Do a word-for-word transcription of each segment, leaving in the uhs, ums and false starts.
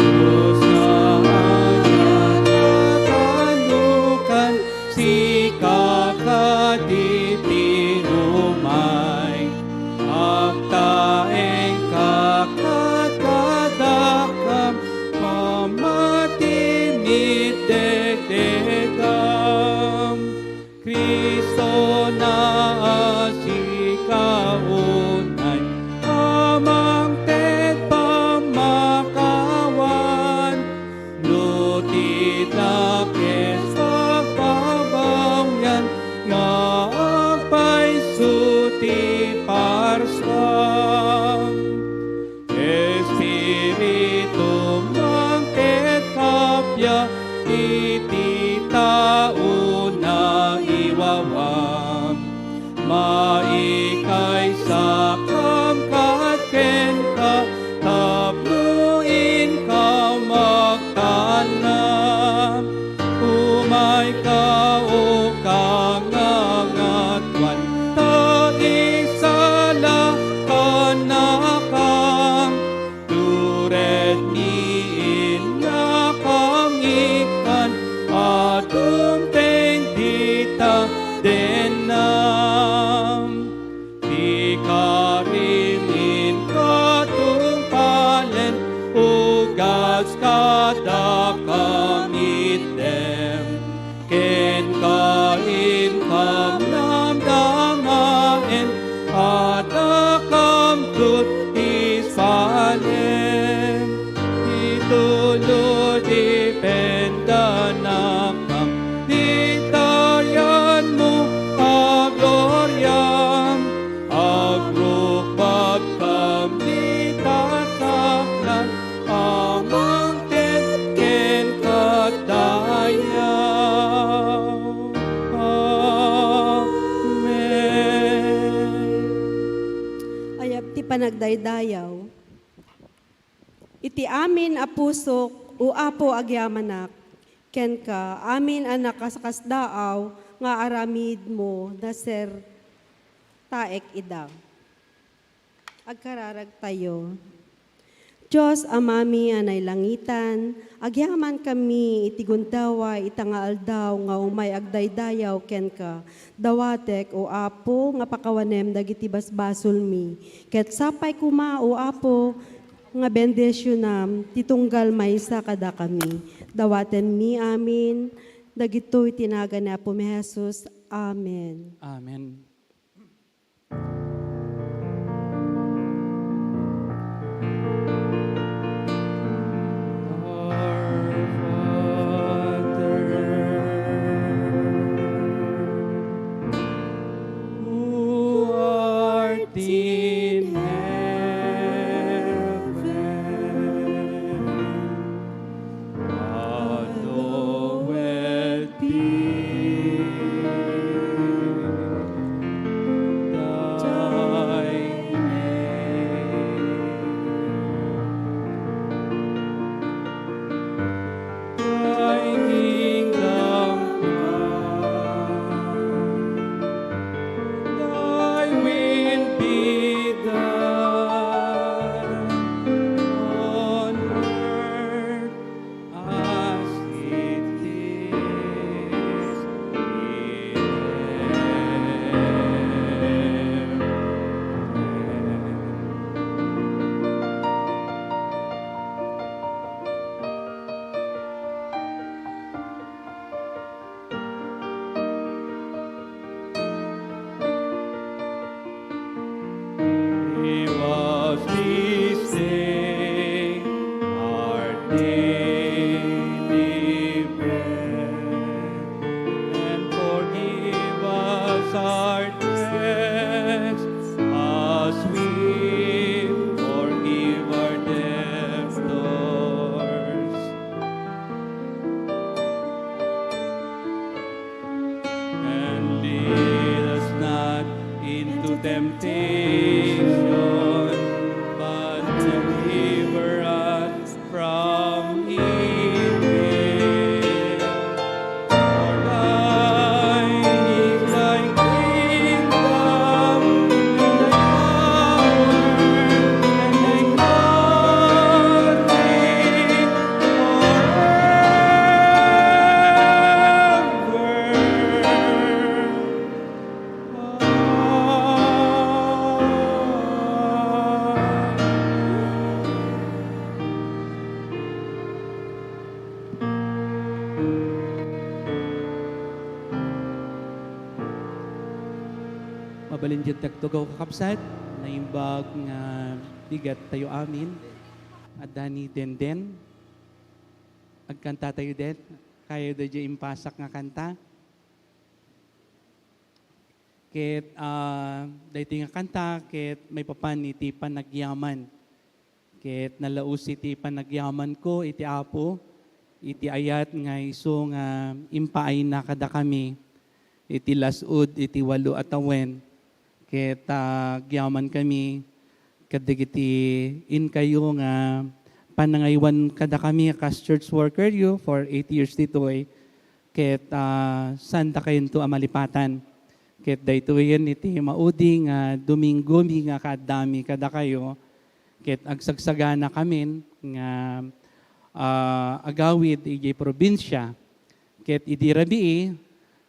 Dios nga ayan a kanukan, sika kadi ti umay. Agtaengka ket kadakam, pammatimi dagdagam. Cristo na a sika unay a mangted pammakawan, no ti dakes pagbabawian nga agpayso ti parsuam. Espiritu, mangted kappia iti tao naiwawam. Maikaysakam kad kenka tapno inka magtalna. Umayka, O kangangatuan, ta isala kannakam. Tured ni inyakam ikkan, adun ken dita dennam. Ti karim inka tungpalen, ugas kadakam itdem. Kenka inkam namnamaen, adakam ket isalen. Ituloy ti pendanakam, ti dayanmo a gloriam. Agrukbabkam dita saklan a mangted kenka dayaw. Amen. Ayab ti panagdaydayaw. Iti amin a pusok, O Apo, agyamanak kenka, amin a nakasakasdaaw nga aramidmo, nasertaek ida. Agkararagtayo. Dios, Amami a nailangitan, agyamankami iti gundaway ita nga aldaw nga umay agdaydayaw kenka. Dawatek, O Apo, nga pakawanem dagiti basbasolmi. Ket sapay koma, O Apo, nga bendisionam ti tunggal maysa kadakami. Dawatenmi amin dagitoy ti nagan ni Apomi Jesus. Amen. Amen. Our Father, who art in heaven, hallowed be thy name. Thy kingdom come, thy will be done on earth as it is in heaven. Give us this day our daily bread, and forgive us our debts as we forgive our debtors. And lead us not into temptation, but deliver us from evil. For thine is thy kingdom, and thy power, and thy glory forever. Mabalin diay agtugaw, kakabsat, naimbag nga bigat tayo amin. Adda ni Denden. Agkanta tayo, Den. Kayo da diay impasak nga kanta. Ket, ah, daytoy nga kanta ket maipapan iti panagyaman. Ket nalaus iti panagyamanko iti Apo, iti ayat nga isu nga impaayna kadakami iti las-ud iti walo a tawen. Ket, ah, agyamankami kadagiti inkayo nga panangaywan kadakami a kas church worker yo for eight years ditoy. Ket, ah, saandakayonto a malipatan. Ket daytoyen iti maudi nga Domingomi nga kaaddami kadakayo. Ket agsagsaganakamin nga, ah, agawid idiay probinsia. Ket idi rabii,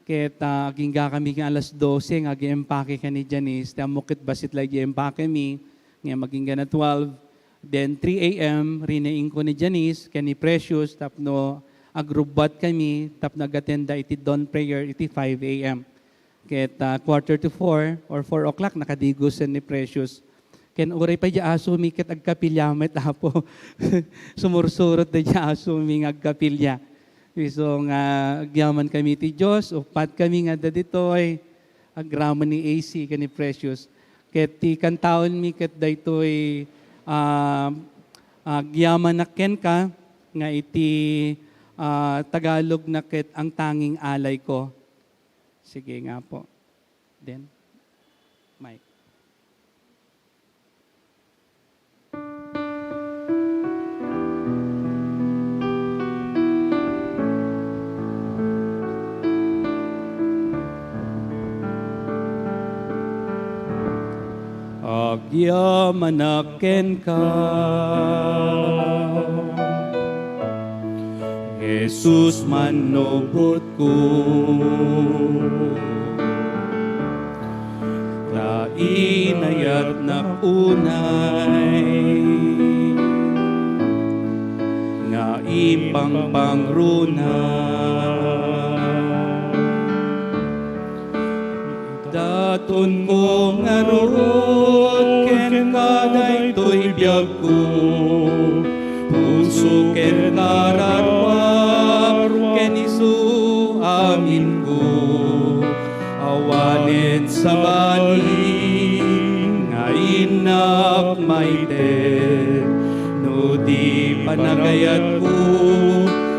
ket, ah, aginggakami nga alas dose nga ag-empake ken ni Janice. Ti ammok ket bassit la idiay empakemi, ngem aginggana twelve. Then three A M, rinaingko ni Janice ken ni Precious tapno agrubbuatkami tapno agatenda iti dawn prayer iti five A M. Ket, ah, quarter to four or four o'clock, nakadigosen ni Precious. Ken uray pay diay asomi ket agkapilya met, Apo. Sumursurot da diay asomi nga agkapilya. Isu nga agyamankami ti Dios, uppatkami nga adda ditoy, agraman ni A C ken ni Precious. Ket ti kantaenmi ket daytoy, ah, Agyamanak kenka nga iti, ah, Tagalog na ket Ang Tanging Alay Ko. Sige nga po. Then, Mike. Agyamanak kenka, Jesus, mannupotko, ta inayatnak unay nga ipangpangruna. Datonko ngarud kenka daytoy biagko, puso ken kararua ken isu aminko, awanen sabali nga innak maited. No di panagayatko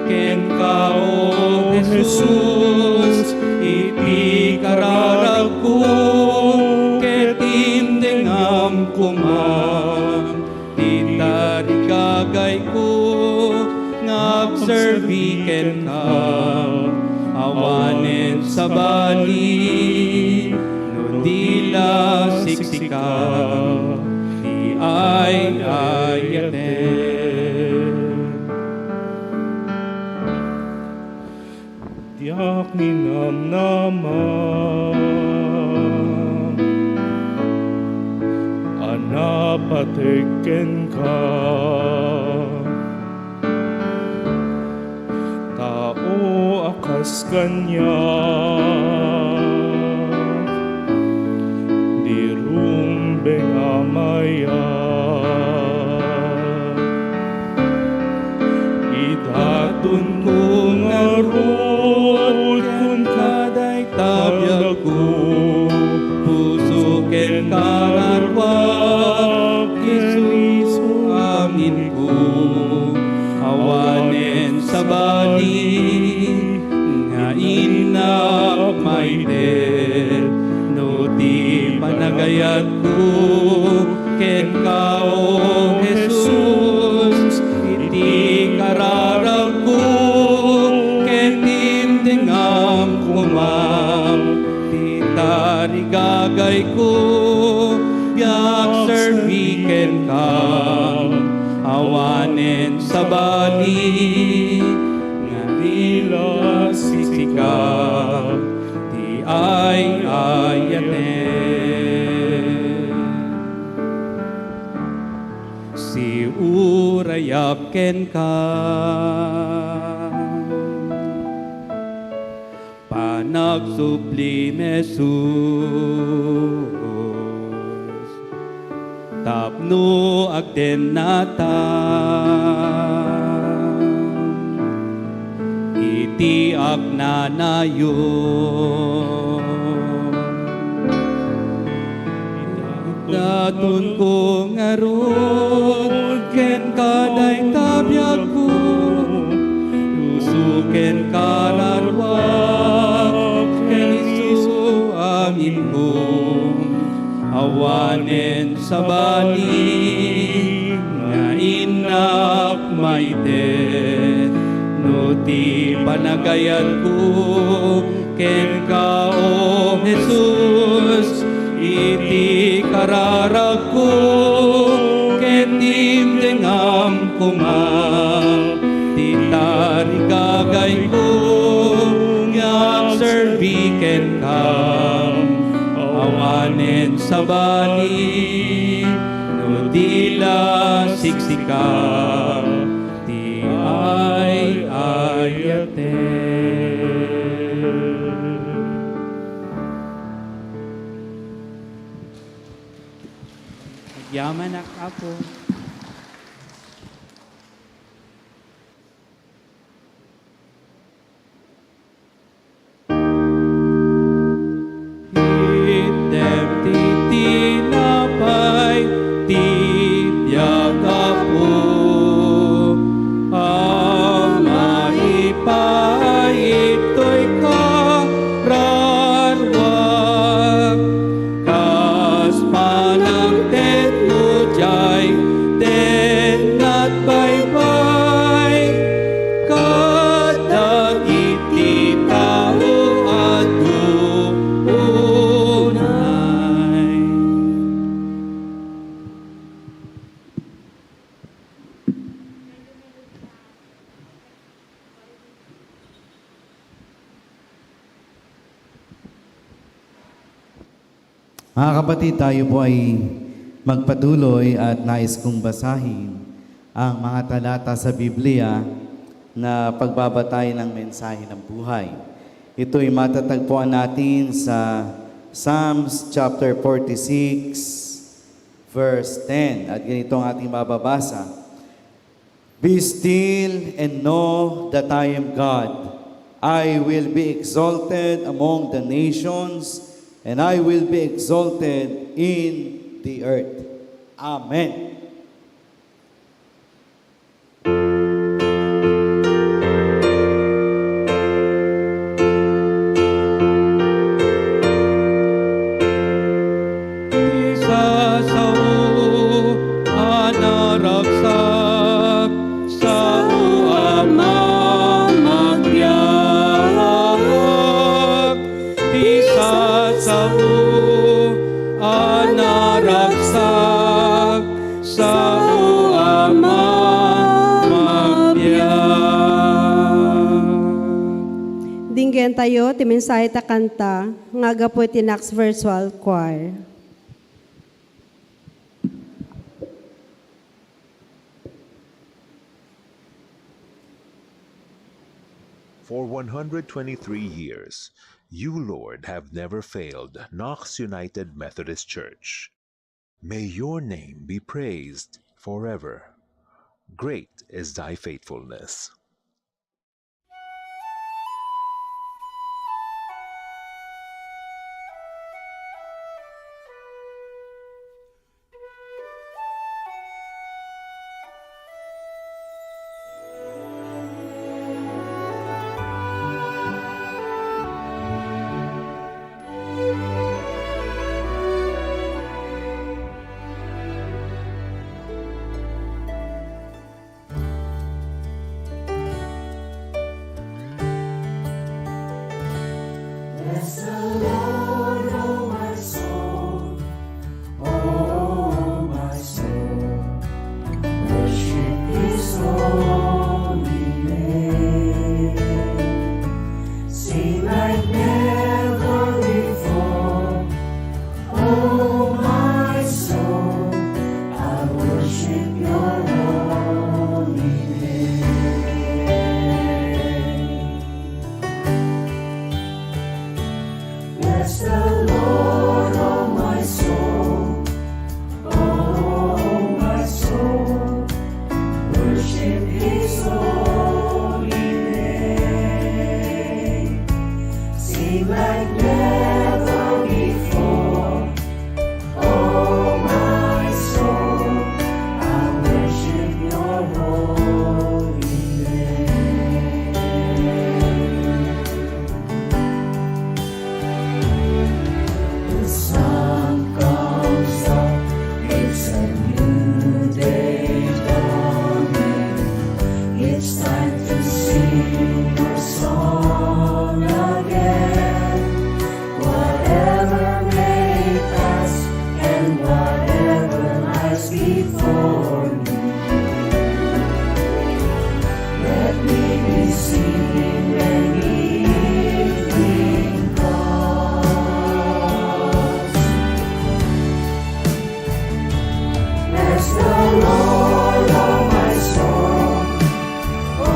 kenka, O Jesus, iti kararagko, ket indengam koma ti tarigagayko nga agserbi kenka, awanen sabali no di la siksika ti ay-ayaten. Diak ninamnama a napateg kenka. Tao a kas kaniak, di rumbeng a mayat. Idatonko ngarud kenka dayta biagko, puso ken kararua, isu aminko, awanen sabali nga innak maited. No ti panagayatko kenka, O Jesus, iti kararagko, ket indengam koma ti tarigagayko, nga agserbi kenka, awanen sabali nga di la siksika ti ay-ayaten. Siurayak kenka, panagsublim, Jesus, tapno agdennatan iti agnanayon. Idatonko ngarud kenka dayta biagko, puso ken kararua, ken isu aminko, awanen sabali nga innak maited. No ti panagayatko kenka, O Jesus, iti kararagko, ket indengam koma ti tarigagayko nga agserbi kenka, awanen sabali no di la siksika ti ay-ayaten. Agyamanak, Apo. Itdem ti tinapay ti biag, Apo, a maipaay itoy kararua. Kas panangtedmo diay Mga kapatid, tayo po ay magpatuloy at nais kong basahin ang mga talata sa Biblia na pagbabatayan ng mensahe ng buhay. Ito'y matatagpuan natin sa Psalms chapter forty-six, verse ten. At ganito ang ating mababasa. "Be still and know that I am God. I will be exalted among the nations, and I will be exalted in the earth." Amen. Ti sao a naragsak, sao a mamagbiag. Ti sao a naragsak, sao a mamagbiag. Dinggen tayo ti mensahe ta kanta nga agapu iti Knox Virtual Choir. For one hundred twenty-three years, you, Lord, have never failed Knox United Methodist Church. May your name be praised forever. Great is thy faithfulness. Bless the Lord, oh my soul, oh my soul, worship his holy name. Sing like never before, oh my soul, I worship your holy name. Bless the Lord, oh my soul, oh my soul, worship his holy name. Sing like never before, oh my soul, I worship your holy name. The sun comes up, it's a new day dawning. It's time to sing your song again. Whatever may pass and whatever lies before me, let me be singing when the evening comes. Bless the Lord, oh my soul, oh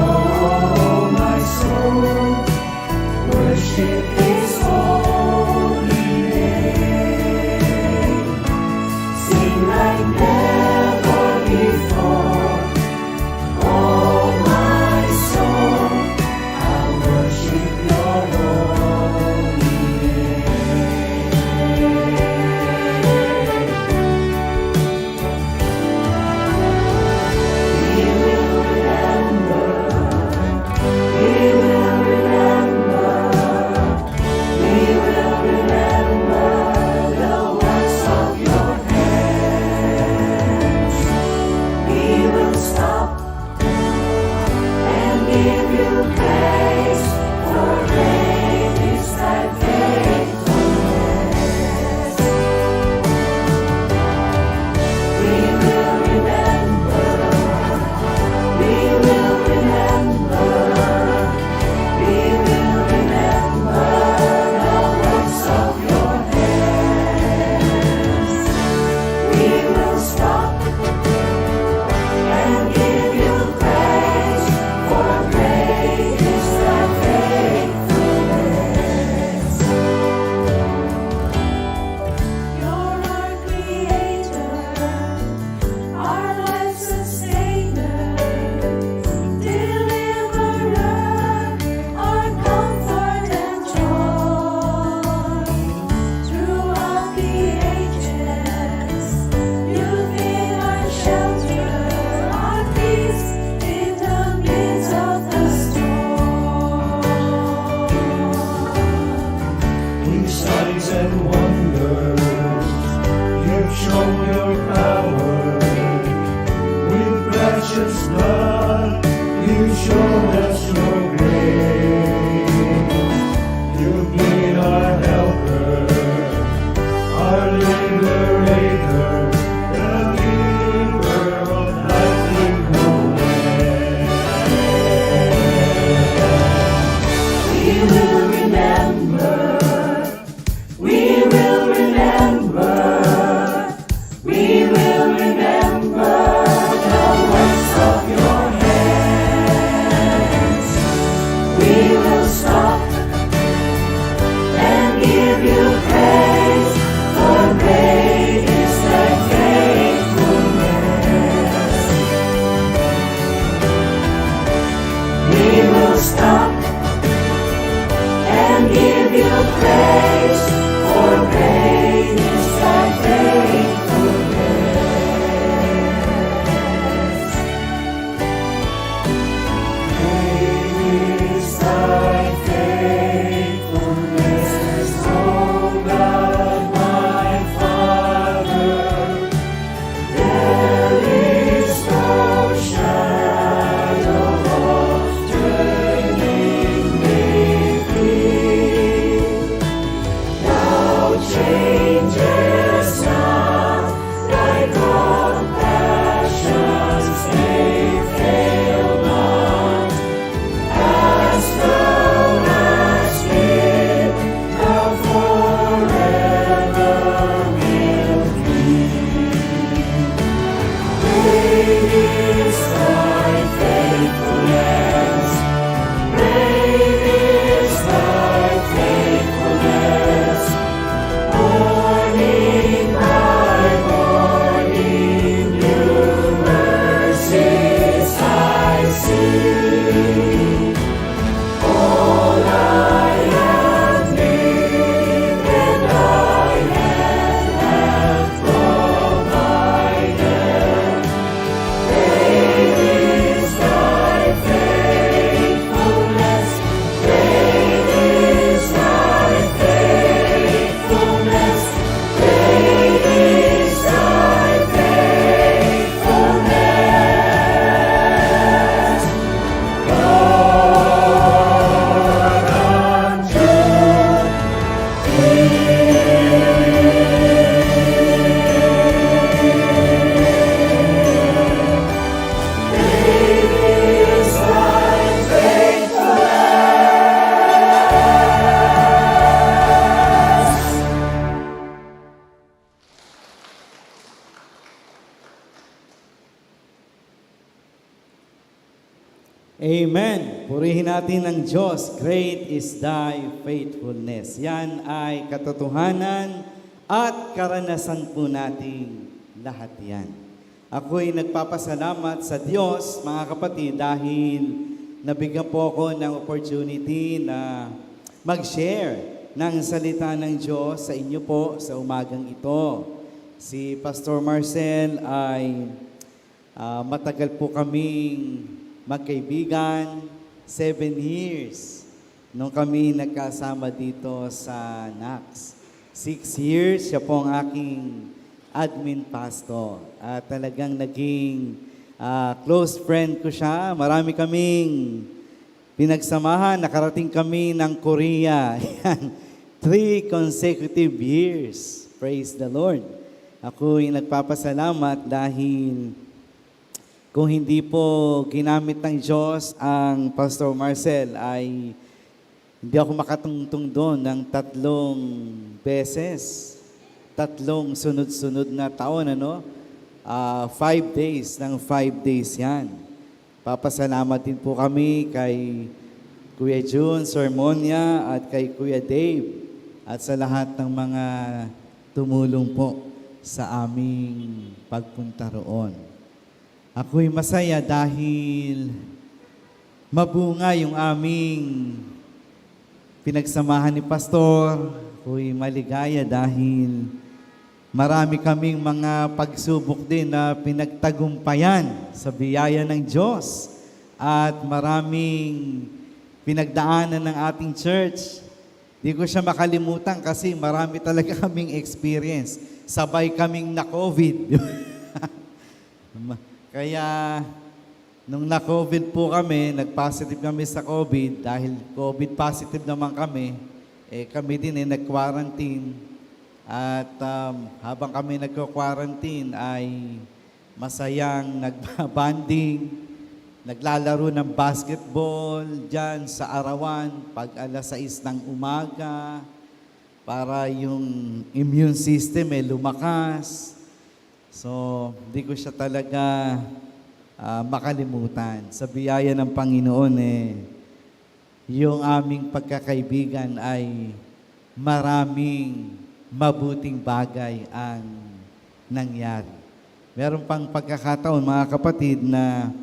Show us your grace. You've been our helper, our liberator, the giver of life in wholeness. We will remember. We will remember. We will remember the works of your hands. We will stop and give you praise, for great is thy faithfulness. We will stop and give you praise, for great is thy faithfulness. Great is thy faithfulness, O God, my Father. There is no shadow of turning with thee. Thou changest not, thy compassions, they fail not. As thou hast been, thou forever wilt be. Great is thy faithfulness. Great is thy faithfulness. Morning by morning, new mercies I see. All I have needed, thy hand hath provided. Great is thy faithfulness. Great is thy faithfulness. Great is thy faithfulness. Lord, unto Amen. Purihin natin ang Diyos. Great is thy faithfulness. Yan ay katotohanan at karanasan po nating lahat yan. Ako'y nagpapasalamat sa Diyos, mga kapatid, dahil nabigyan po ako ng opportunity na mag-share ng salita ng Diyos sa inyo po sa umagang ito. Si Pastor Marcel ay Ah, matagal po kaming magkaibigan, seven years nung kami nagkasama dito sa NACS. Six years, siya po ang aking admin pastor. At talagang naging, ah, close friend ko siya. Marami kaming pinagsamahan, nakarating kami ng Korea. Yan. Three consecutive years. Praise the Lord. Ako'y nagpapasalamat dahil kung hindi po ginamit ng Diyos ang Pastor Marcel, ay hindi ako makatungtong doon ng tatlong beses, tatlong sunod-sunod na taon, ano? Ah, five days, ng five days yan. Papasalamat din po kami kay Kuya Jun Sermonia at kay Kuya Dave at sa lahat ng mga tumulong po sa aming pagpunta roon. Ako'y masaya dahil mabunga yung aming pinagsamahan ni Pastor. Ako'y maligaya dahil marami kaming mga pagsubok din na pinagtagumpayan sa biyaya ng Diyos at maraming pinagdaanan ng ating church. Di ko siya makalimutan kasi marami talaga kaming experience. Sabay kaming na-covid. Kaya Nung na-COVID po kami, nag-positive kami sa COVID, dahil COVID positive naman kami, eh, kami din eh, nag-quarantine. At, um, habang kami nagko-quarantine ay masayang nagbabanding, naglalaro ng basketball diyan sa arawan pag alas sais ng umaga para yung immune system eh lumakas. So, hindi ko siya talaga, ah, makalimutan. Sa biyaya ng Panginoon eh, yung aming pagkakaibigan ay maraming mabuting bagay ang nangyari. Meron pang pagkakataon, mga kapatid, na,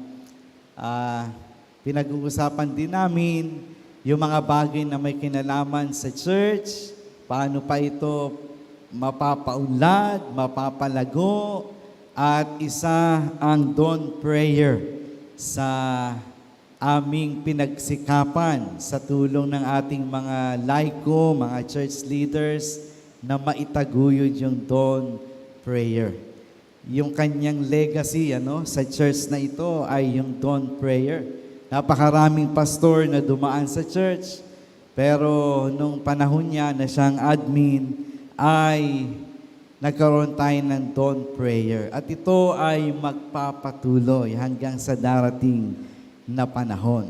ah, pinag-uusapan din namin yung mga bagay na may kinalaman sa church, paano pa ito mapapaunlad, mapapalago, at isa ang dawn prayer sa aming pinagsikapan sa tulong ng ating mga laiko, mga church leaders, na maitaguyod yung dawn prayer. Yung kanyang legacy, ano, sa church na ito ay yung dawn prayer. Napakaraming pastor na dumaan sa church, pero nung panahon niya na siyang admin, ay nagkaroon tayo ng dawn prayer. At ito ay magpapatuloy hanggang sa darating na panahon.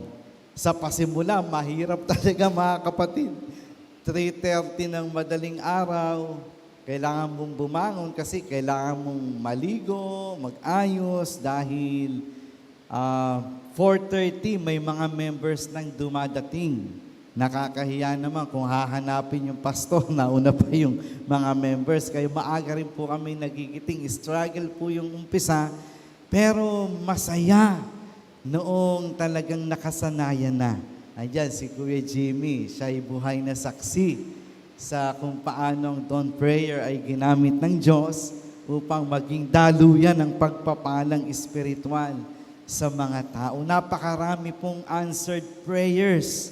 Sa pasimula, mahirap talaga, mga kapatid. Three thirty ng madaling araw, kailangan mong bumangon kasi kailangan mong maligo, mag-ayos dahil, ah, four thirty may mga members nang dumadating. Nakakahiya naman kung hahanapin yung pastor, nauna pa yung mga members. Kaya maaga rin po kami nagigiting. Struggle po yung umpisa, pero masaya noong talagang nakasanayan na. Andiyan si Kuya Jimmy, siya'y buhay na saksi sa kung paano ang dawn prayer ay ginamit ng Diyos upang maging daluyan ng pagpapalang espiritual sa mga tao. Napakarami pong answered prayers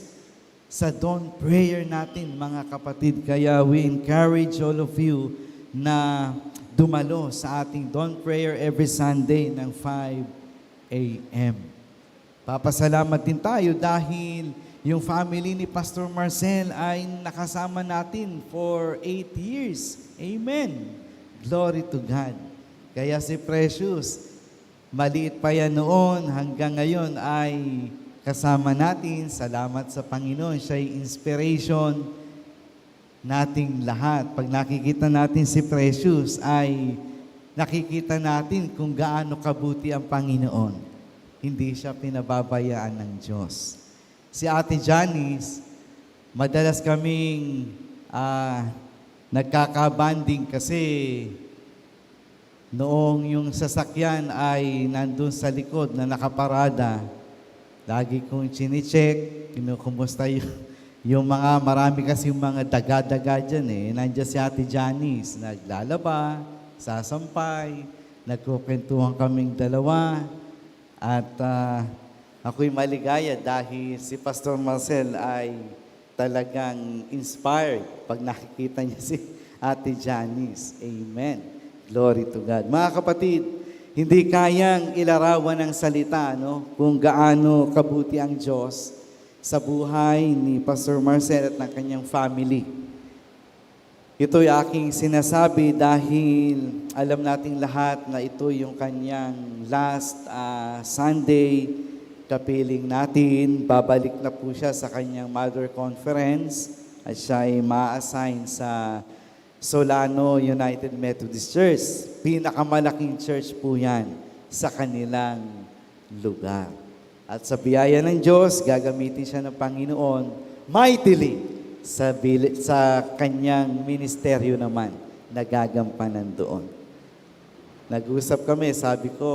sa dawn prayer natin, mga kapatid. Kaya we encourage all of you na dumalo sa ating dawn prayer every Sunday ng five a m. Papasalamat din tayo dahil yung family ni Pastor Marcel ay nakasama natin for eight years. Amen. Glory to God. Kaya si Precious, maliit pa yan noon, hanggang ngayon ay kasama natin. Salamat sa Panginoon. Siya'y inspiration nating lahat. Pag nakikita natin si Precious, ay nakikita natin kung gaano kabuti ang Panginoon. Hindi siya pinababayaan ng Diyos. Si Ate Janice, madalas kaming, ah, nagkakabanding kasi noong yung sasakyan ay nandun sa likod na nakaparada, lagi kong chine-check, kinukumusta yung, yung mga, marami kasi yung mga daga-daga dyan eh. Nandiyan si Ate Janice, naglalaba, sasampay, nagkukwentuhan kaming dalawa. At, ah, ako'y maligaya dahil si Pastor Marcel ay talagang inspired pag nakikita niya si Ate Janice. Amen. Glory to God. Mga kapatid, hindi kayang ilarawan ng salita, no, kung gaano kabuti ang Diyos sa buhay ni Pastor Marcel at ng kanyang family. Ito'y aking sinasabi dahil alam nating lahat na ito yung kanyang last, ah, Sunday kapiling natin. Babalik na po siya sa kanyang mother conference at siya ay ma-assign sa Solano United Methodist Church. Pinakamalaking church po yan sa kanilang lugar. At sa biyaya ng Diyos, gagamitin siya ng Panginoon mightily sa, bili- sa kanyang ministeryo naman na gagampanan doon. Nag-usap kami, sabi ko,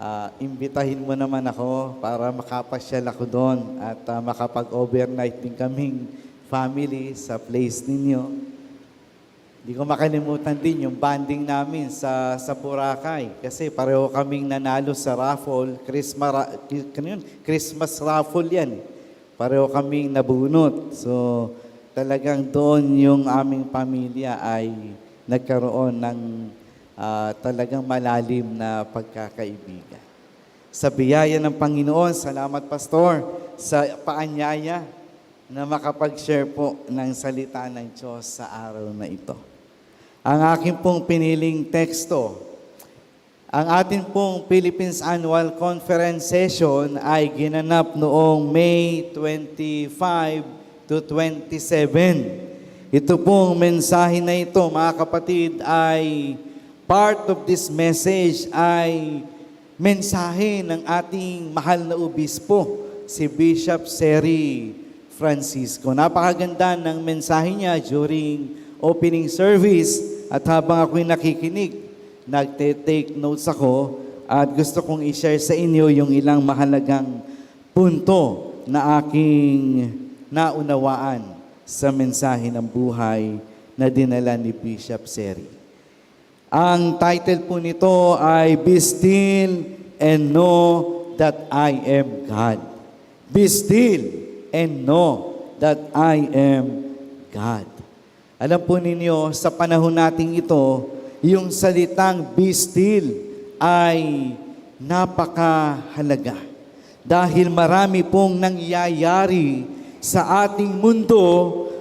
"Ah, imbitahin mo naman ako para makapasyal ako doon at, ah, makapag-overnight din kaming family sa place ninyo." Di ko makalimutan din yung bonding namin sa, sa Boracay. Kasi pareho kaming nanalo sa raffle, Christmas, ra-, ki-, ano yun? Christmas raffle yan eh. Pareho kaming nabunot. So, talagang doon yung aming pamilya ay nagkaroon ng, ah, talagang malalim na pagkakaibigan. Sa biyaya ng Panginoon, salamat, Pastor, sa paanyaya na makapag-share po ng salita ng Diyos sa araw na ito. Ang akin pong piniling teksto, ang atin pong Philippines Annual Conference Session ay ginanap noong May twenty-five to twenty-seven. Ito pong mensahe na ito, mga kapatid, ay part of this message ay mensahe ng ating mahal na obispo, si Bishop Seri Francisco. Napakaganda ng mensahe niya during opening service, at habang ako'y nakikinig, nagte-take notes ako at gusto kong i-share sa inyo yung ilang mahalagang punto na aking naunawaan sa mensahe ng buhay na dinala ni Bishop Seri. Ang title po nito ay Be Still and Know That I Am God. Be still and know that I am God. Alam po ninyo, sa panahon nating ito, yung salitang be still ay napakahalaga. Dahil marami pong nangyayari sa ating mundo,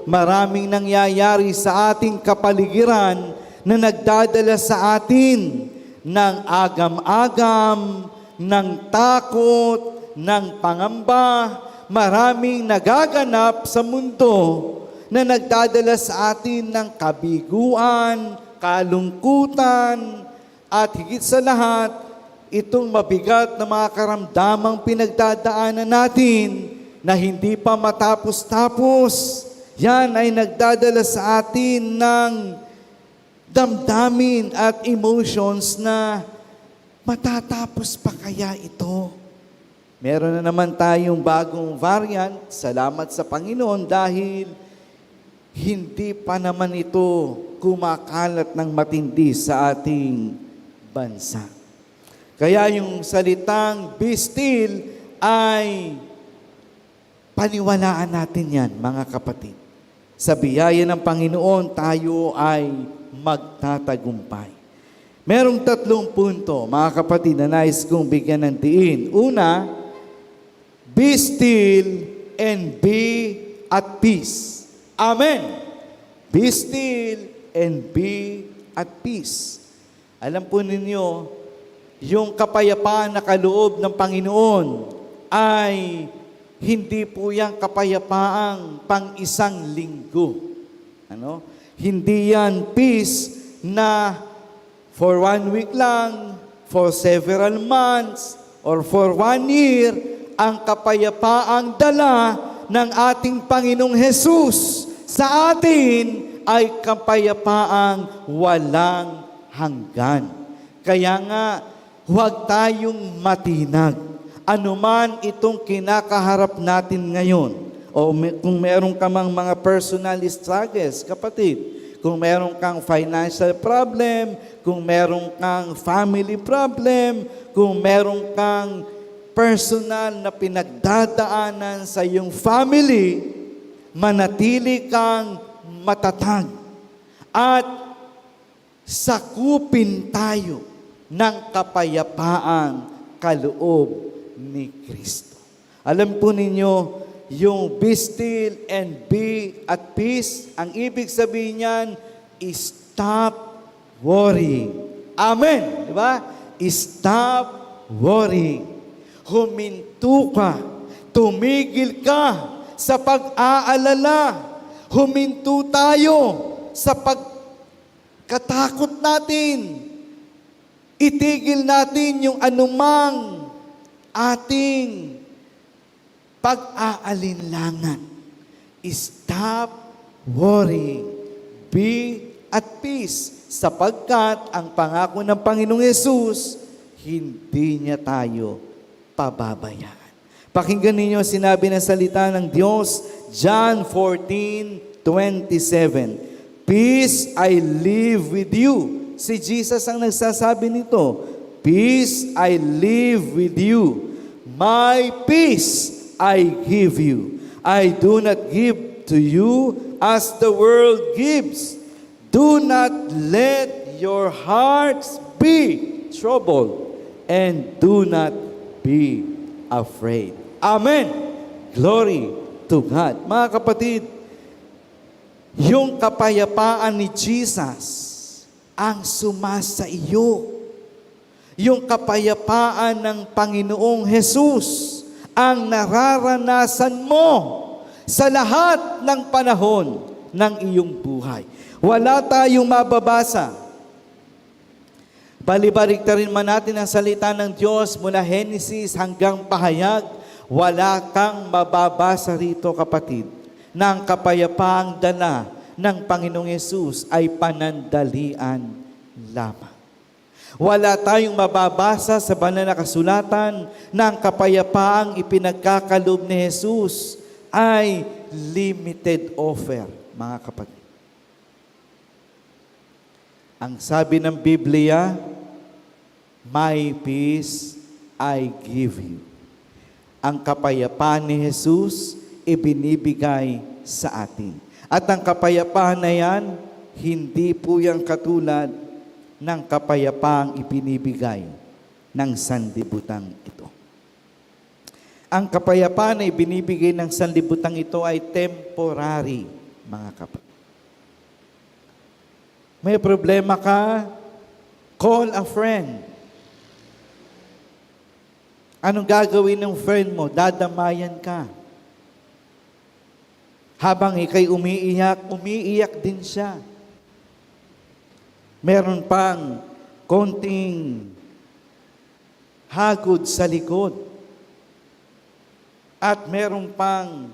maraming nangyayari sa ating kapaligiran na nagdadala sa atin ng agam-agam, ng takot, ng pangamba. Maraming nagaganap sa mundo na nagdadala sa atin ng kabiguan, kalungkutan, at higit sa lahat, itong mabigat na mga karamdamang pinagdadaanan natin na hindi pa matapos-tapos. Yan ay nagdadala sa atin ng damdamin at emotions na matatapos pa kaya ito? Meron na naman tayong bagong variant. Salamat sa Panginoon dahil hindi pa naman ito kumakalat ng matindi sa ating bansa. Kaya yung salitang be still ay paniwalaan natin yan, mga kapatid. Sa biyaya ng Panginoon, tayo ay magtatagumpay. Merong tatlong punto, mga kapatid, na nais kong bigyan ng diin. Una, be still and be at peace. Amen. Be still and be at peace. Alam po ninyo, yung kapayapaan na kaloob ng Panginoon ay hindi po yan kapayapaang pang isang linggo. Ano? Hindi yan peace na for one week lang, for several months, or for one year, ang kapayapaang dala ng ating Panginoong Jesus sa atin ay kapayapaang walang hanggan. Kaya nga, huwag tayong matinag. Anuman itong kinakaharap natin ngayon, o may, kung meron ka mang mga personal struggles, kapatid, kung meron kang financial problem, kung meron kang family problem, kung meron kang personal na pinagdadaanan sa iyong family, manatili kang matatag at sakupin tayo ng kapayapaang kaloob ni Kristo. Alam po ninyo, yung be still and be at peace, ang ibig sabihin niyan, stop worrying. Amen. Di ba? Stop worrying. Huminto ka. Tumigil ka sa pag-aalala. Huminto tayo sa pagkatakot natin. Itigil natin yung anumang ating pag-aalinlangan. Stop worrying. Be at peace, sapagkat ang pangako ng Panginoong Yesus, hindi niya tayo pababayaan. Pakinggan ninyo sinabi ng salita ng Diyos, John fourteen twenty-seven, "Peace I leave with you." Si Jesus ang nagsasabi nito, "Peace I leave with you. My peace I give you. I do not give to you as the world gives. Do not let your hearts be troubled, and do not be afraid. Amen! Glory to God. Mga kapatid, yung kapayapaan ni Jesus ang sumasa iyo. Yung kapayapaan ng Panginoong Jesus ang nararanasan mo sa lahat ng panahon ng iyong buhay. Wala tayong mababasa. Balibaliktarin man natin ang salita ng Diyos mula Henesis hanggang Pahayag, wala kang mababasa rito, kapatid, na ang kapayapaang dala ng Panginoong Yesus ay panandalian lamang. Wala tayong mababasa sa Banal na Kasulatan na ang kapayapaang ipinagkakaloob ni Jesus ay limited offer, mga kapatid. Ang sabi ng Biblia, "My peace I give you." Ang kapayapaan ni Jesus ibinibigay sa atin. At ang kapayapaan na yan, hindi po yan katulad ng kapayapaang ibinibigay ng sanlibutan ito. Ang kapayapaan na ibinibigay ng sanlibutan ito ay temporary, mga kapatid. May problema ka, call a friend. Anong gagawin ng friend mo? Dadamayan ka. Habang ikay umiiyak, umiiyak din siya. Meron pang konting hagod sa likod. At meron pang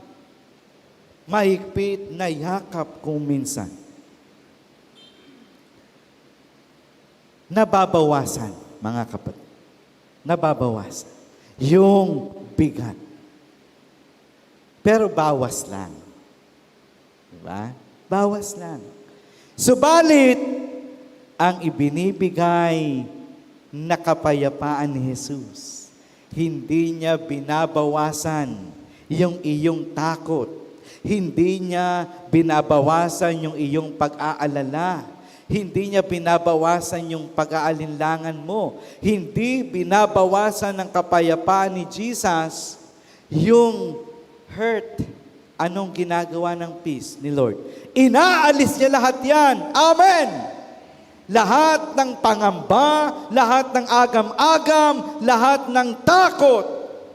mahigpit na yakap kung minsan. Nababawasan, mga kapatid. Nababawasan yung bigat. Pero bawas lang. Diba? Bawas lang. Subalit, ang ibinibigay na kapayapaan ni Jesus, hindi niya binabawasan yung iyong takot. Hindi niya binabawasan yung iyong pag-aalala. Hindi niya binabawasan yung pag-aalinlangan mo. Hindi binabawasan ng kapayapaan ni Jesus yung hurt. Anong ginagawa ng peace ni Lord? Inaalis niya lahat yan. Amen! Lahat ng pangamba, lahat ng agam-agam, lahat ng takot,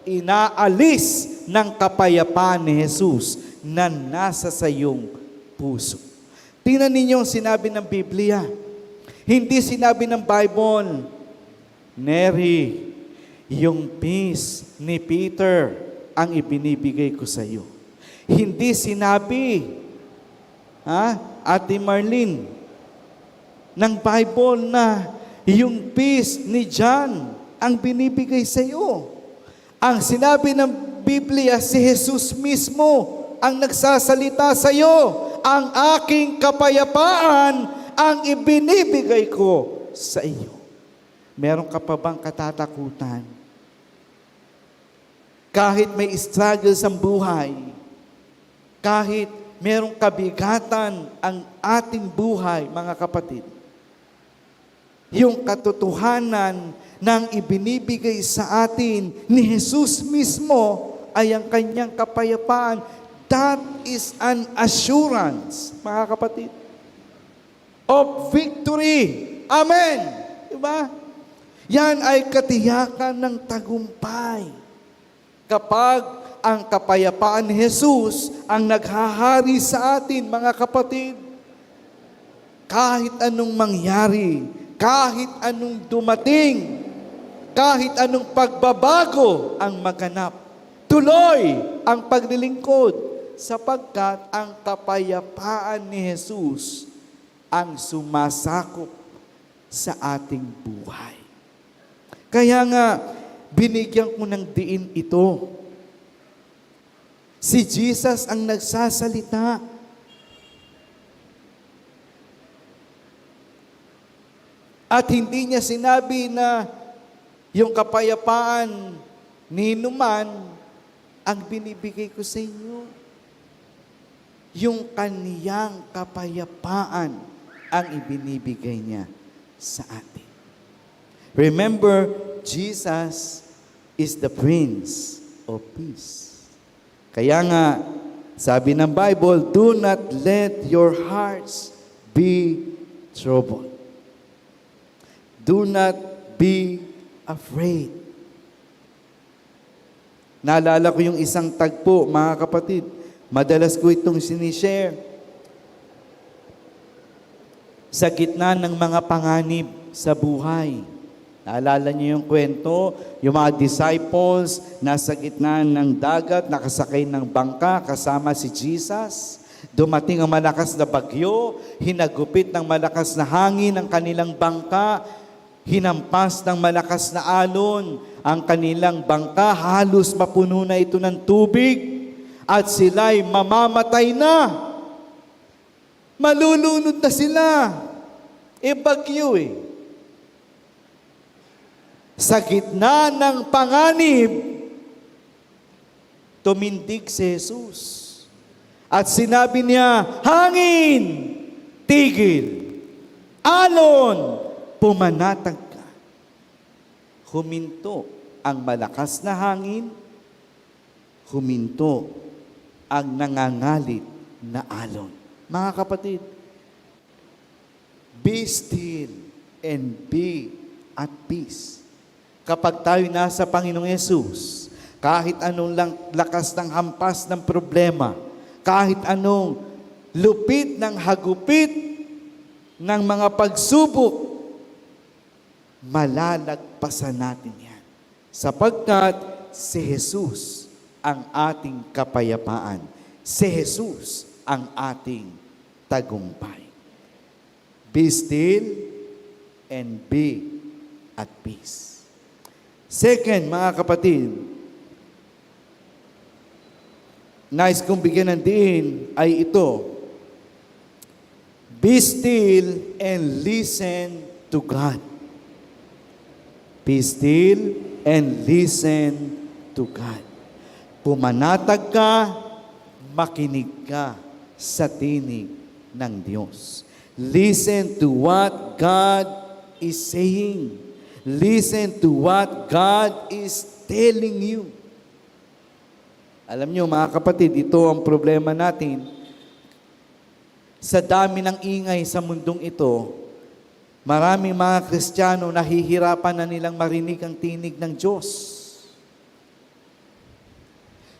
inaalis ng kapayapaan ni Jesus na nasa sayong puso. Tingnan ninyo ang sinabi ng Biblia. Hindi sinabi ng Bible, "Neri, yung peace ni Peter ang ibinibigay ko sa iyo." Hindi sinabi, ha, Ate Marlene, ng Bible na yung peace ni John ang binibigay sa iyo. Ang sinabi ng Biblia, si Jesus mismo ang nagsasalita sa iyo, "Ang aking kapayapaan ang ibinibigay ko sa iyo." Meron ka pa bang katatakutan? Kahit may struggles ang buhay, kahit merong kabigatan ang ating buhay, mga kapatid, yung katotohanan ng ibinibigay sa atin ni Jesus mismo ay ang kanyang kapayapaan. That is an assurance, mga kapatid, of victory. Amen! Diba? Yan ay katiyakan ng tagumpay. Kapag ang kapayapaan ni Jesus ang naghahari sa atin, mga kapatid, kahit anong mangyari, kahit anong dumating, kahit anong pagbabago ang maganap, tuloy ang paglilingkod, sapagkat ang kapayapaan ni Jesus ang sumasakop sa ating buhay. Kaya nga, binigyan ko ng diin ito. Si Jesus ang nagsasalita. At hindi niya sinabi na yung kapayapaan ni numan ang binibigay ko sa inyo. Yung kaniyang kapayapaan ang ibinibigay niya sa atin. Remember, Jesus is the Prince of Peace. Kaya nga, sabi ng Bible, "Do not let your hearts be troubled." Do not be afraid. Naalala ko yung isang tagpo, mga kapatid. Madalas ko itong sinishare. Sa gitna ng mga panganib sa buhay. Naalala niyo yung kwento? Yung mga disciples nasa gitna ng dagat, nakasakay ng bangka kasama si Jesus. Dumating ang malakas na bagyo, hinagupit ng malakas na hangin ang kanilang bangka, hinampas ng malakas na alon ang kanilang bangka, halos mapuno na ito ng tubig, at sila'y mamamatay na. Malulunod na sila. E, bagyo e. Sa gitna ng panganib, tumindig si Jesus. At sinabi niya, "Hangin, tigil! Alon, pumanatag ka!" Huminto ang malakas na hangin, huminto ang nangangalit na alon. Mga kapatid, be still and be at peace. Kapag tayo nasa Panginoong Yesus, kahit anong lang, lakas ng hampas ng problema, kahit anong lupit ng hagupit ng mga pagsubok, malalagpasan natin yan. Sapagkat si Jesus ang ating kapayapaan. Si Jesus ang ating tagumpay. Be still and be at peace. Second, mga kapatid, nais kong bigyan ng diin ay ito, "Be still and listen to God." Be still and listen to God. Pumanatag ka, makinig ka sa tinig ng Diyos. Listen to what God is saying. Listen to what God is telling you. Alam niyo, mga kapatid, ito ang problema natin. Sa dami ng ingay sa mundong ito, maraming mga Kristiyano nahihirapan na nilang marinig ang tinig ng Diyos.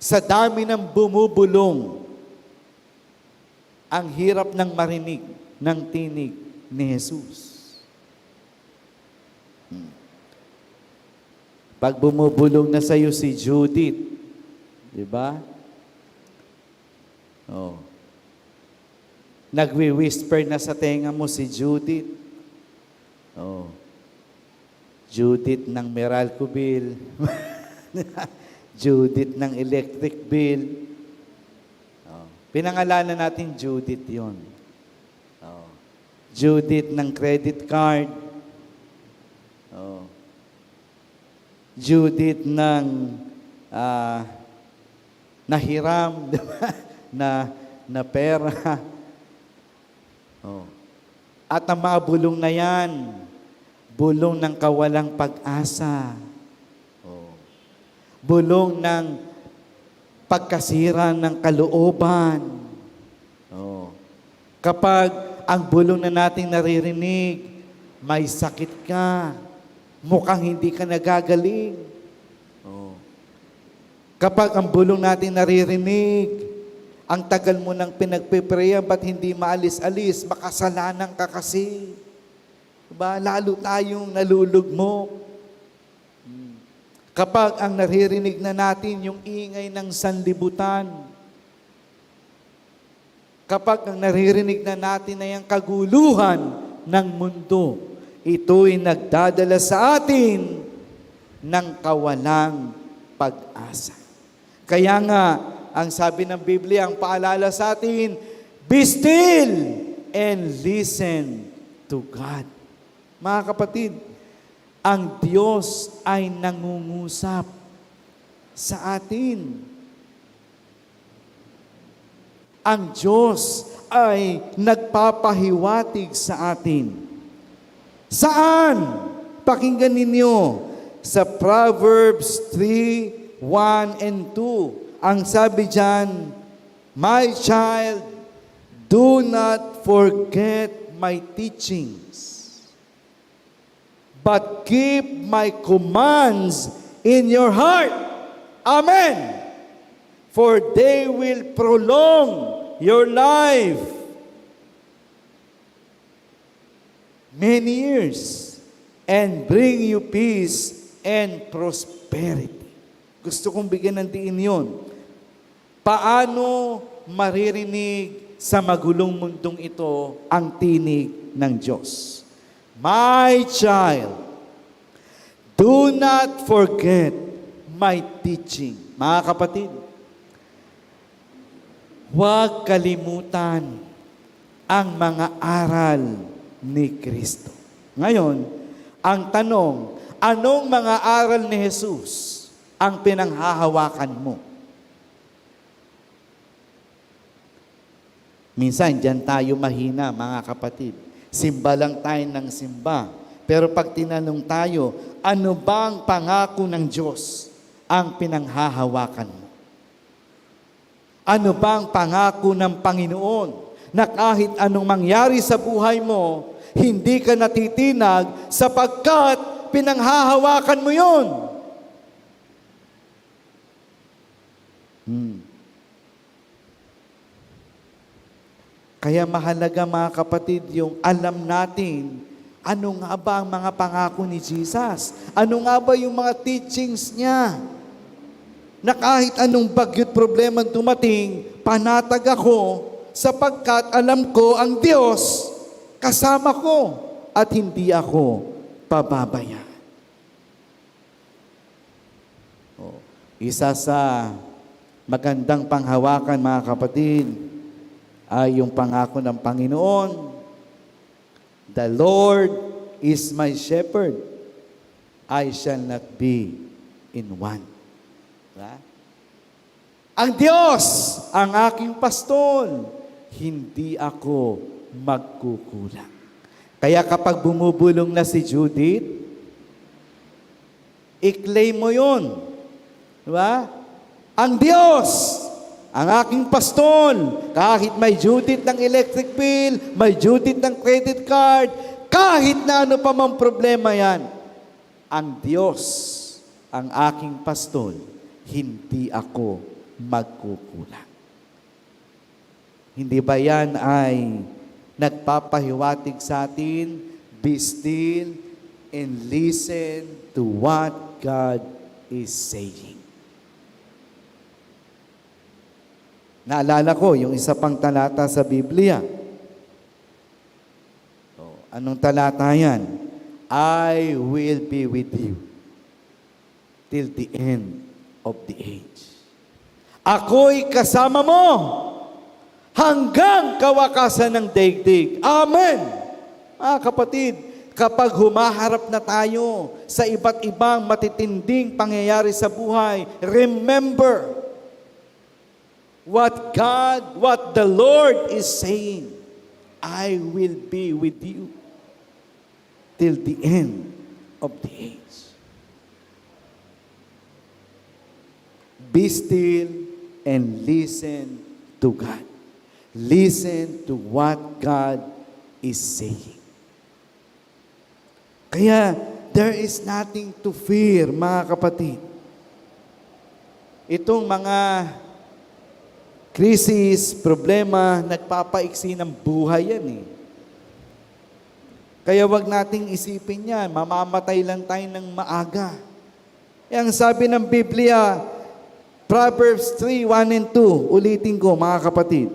Sa dami ng bumubulong, ang hirap ng marinig ng tinig ni Jesus. Hmm. Pag bumubulong na sa'yo si Judith, di ba? Oh. Nagwi-whisper na sa tenga mo si Judith. Oh. Judith ng Meralco bill. Judith ng electric bill. Oh. Pinangalanan natin Judith yon. Oh. Judith ng credit card. Oh. Judith ng, ah, nahiram, di ba? Na, na pera. Oh. At ang mga bulong na yan, bulong ng kawalang pag-asa. Oh. Bulong ng pagkasira ng kalooban. Oh. Kapag ang bulong na nating naririnig, may sakit ka, mukhang hindi ka nagagaling. Oh. Kapag ang bulong nating naririnig, ang tagal mo nang pinagpiprayan, ba't hindi maalis-alis? Makasalanan ka kasi. Diba? Lalo tayong nalulugmok. Hmm. Kapag ang naririnig na natin yung ingay ng sanlibutan, kapag ang naririnig na natin ay ang kaguluhan ng mundo, ito'y nagdadala sa atin ng kawalang pag-asa. Kaya nga, ang sabi ng Biblia, ang paalala sa atin, "Be still and listen to God." Mga kapatid, ang Diyos ay nangungusap sa atin. Ang Diyos ay nagpapahiwatig sa atin. Saan? Pakinggan ninyo. Sa Proverbs three, one and two, ang sabi diyan, "My child, do not forget my teachings, but keep my commands in your heart." Amen. "For they will prolong your life many years and bring you peace and prosperity." Gusto kong bigyan ng diin yon. Paano maririnig sa magulong mundong ito ang tinig ng Diyos? "My child, do not forget my teaching." Mga kapatid, huwag kalimutan ang mga aral ni Kristo. Ngayon, ang tanong, anong mga aral ni Jesus ang pinanghahawakan mo? Minsan, diyan tayo mahina, mga kapatid. Simba lang tayo ng simba. Pero pag tinanong tayo, "Ano bang pangako ng Diyos ang pinanghahawakan mo? Ano bang pangako ng Panginoon na kahit anong mangyari sa buhay mo, hindi ka natitinag sapagkat pinanghahawakan mo yon?" Hmm. Kaya mahalaga, mga kapatid, yung alam natin ano nga ba ang mga pangako ni Jesus. Ano nga ba yung mga teachings niya? Na kahit anong bagyo't problema dumating, panatag ako sapagkat alam ko ang Diyos kasama ko at hindi ako pababayaan. Oh, isa sa magandang panghawakan, mga kapatid, ay yung pangako ng Panginoon, "The Lord is my shepherd, I shall not be in want." Diba? "Ang Diyos ang aking pastol, hindi ako magkukulang." Kaya kapag bumubulong na si Judith, i-claim mo yun. Diba? "Ang Diyos ang aking pastol." Kahit may due date ng electric bill, may due date ng credit card, kahit na ano pa mang problema yan, "Ang Diyos ang aking pastol, hindi ako magkukulang." Hindi ba yan ay nagpapahiwatig sa atin, "Be still and listen to what God is saying"? Naalala ko yung isa pang talata sa Biblia. Oh, anong talata yan? "I will be with you till the end of the age." Ako'y kasama mo hanggang kawakasan ng daigdig. Amen! Mga kapatid, kapag humaharap na tayo sa iba't ibang matitinding pangyayari sa buhay, remember what God, what the Lord is saying, "I will be with you till the end of the age." Be still and listen to God. Listen to what God is saying. Kaya, there is nothing to fear, mga kapatid. Itong mga krisis, problema, nagpapaiksi ng buhay yan eh. Kaya wag nating isipin yan, mamamatay lang tayo ng maaga. Eh, ang sabi ng Biblia, Proverbs three, one and two, ulitin ko, mga kapatid.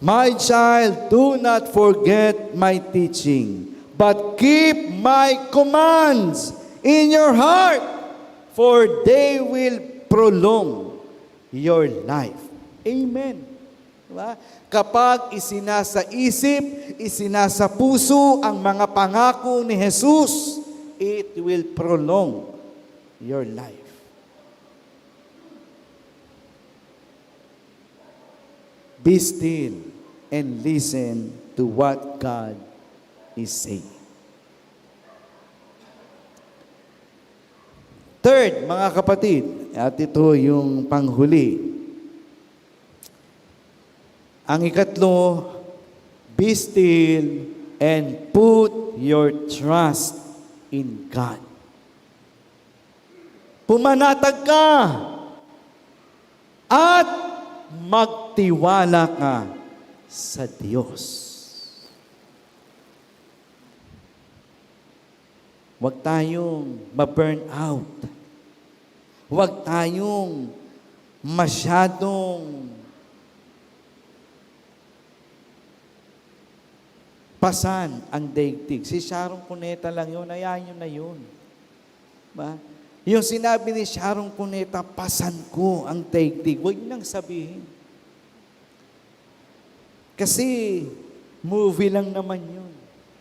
"My child, do not forget my teaching, but keep my commands in your heart, for they will prolong your life." Amen. Diba? Kapag isinasaisip, isinasapuso ang mga pangako ni Jesus, it will prolong your life. Be still and listen to what God is saying. Third, mga kapatid, at ito yung panghuli. Ang ikatlo, be still and put your trust in God. Pumanatag ka at magtiwala ka sa Diyos. Huwag tayong ma-burn out. Huwag tayong masyadong pasan ang daigdig. Si Sharon Cuneta lang yun, ayaw nyo na yun. Ba? Yung sinabi ni Sharon Cuneta, "Pasan ko ang daigdig." Huwag nyo nang sabihin. Kasi movie lang naman yun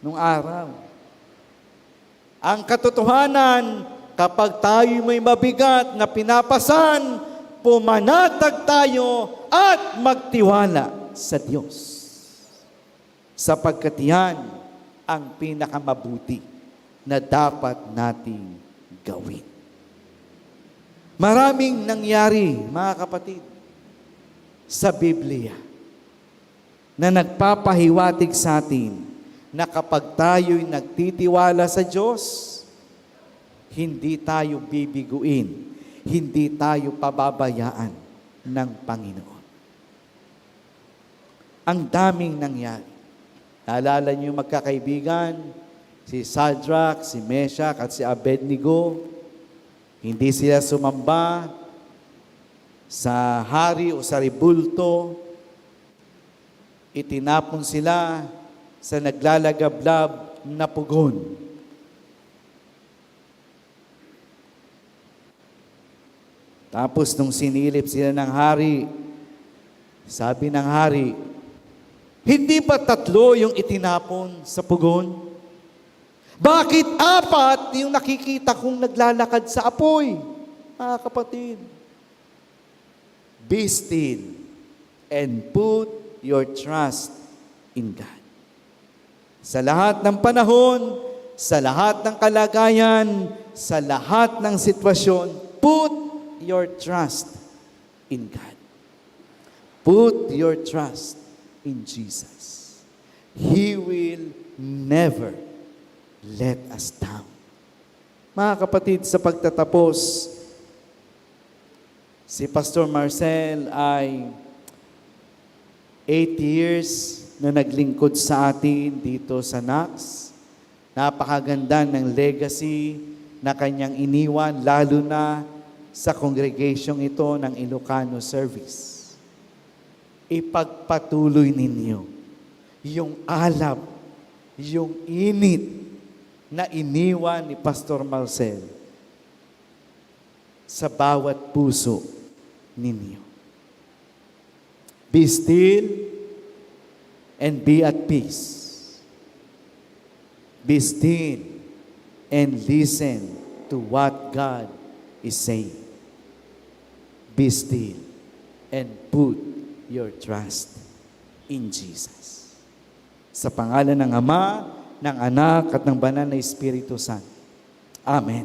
nung araw. Ang katotohanan, kapag tayo may mabigat na pinapasan, pumanatag tayo at magtiwala sa Diyos. Sapagkat yan ang pinakamabuti na dapat nating gawin. Maraming nangyari, mga kapatid, sa Biblia na nagpapahiwatig sa atin na kapag tayo'y nagtitiwala sa Diyos, hindi tayo bibiguin, hindi tayo pababayaan ng Panginoon. Ang daming nangyari. Naalala niyo, magkakaibigan, si Shadrach, si Meshach, at si Abednego, hindi sila sumamba sa hari o sa rebulto. Itinapon sila sa naglalagablab na pugon. Tapos nung sinilip sila ng hari, sabi ng hari, "Hindi ba tatlo yung itinapon sa pugon? Bakit apat yung nakikita kong naglalakad sa apoy?" Mga kapatid, be still and put your trust in God. Sa lahat ng panahon, sa lahat ng kalagayan, sa lahat ng sitwasyon, put your trust in God. Put your trust in Jesus. He will never let us down. Mga kapatid, sa pagtatapos, si Pastor Marcel ay eight years na naglingkod sa atin dito sa Knox. Napakaganda ng legacy na kanyang iniwan, lalo na sa congregation ito ng Ilocano Service. Ipagpatuloy ninyo yung alab, yung init na iniwan ni Pastor Marcel sa bawat puso ninyo. Be still and be at peace. Be still and listen to what God is saying. Be still and put your trust in Jesus. Sa pangalan ng Ama, ng Anak, at ng Banal na Espiritu Santo. Amen.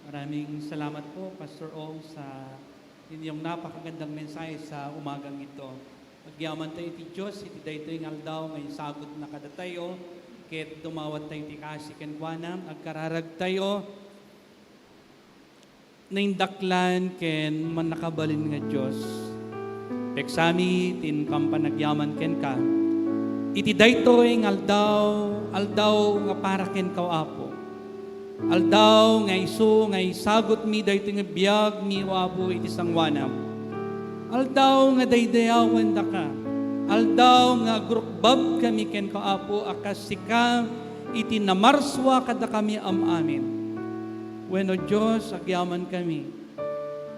Maraming salamat po, Pastor Ong, sa inyong napakagandang mensahe sa umagang ito. Agyaman tayo iti Dios iti daytoy nga aldaw nga insagutna kadatayo, ket dumawat tayo iti kaasi kenkuana, agkararag tayo. Naindaklan ken mannakabalin nga Dios, peksami ti inkam panagyaman kenka. Iti daytoy nga aldaw, aldaw nga para kenka, Apo. Aldaw nga isu nga isagutmi daytoy nga biagmi, O Apo, iti sangoanam. Aldaw nga daydayawendaka. Aldaw nga agrukbabkami kenka, Apo, a kas sika iti namarsua kadakami am-amin. Wenno, Dios, agyamankami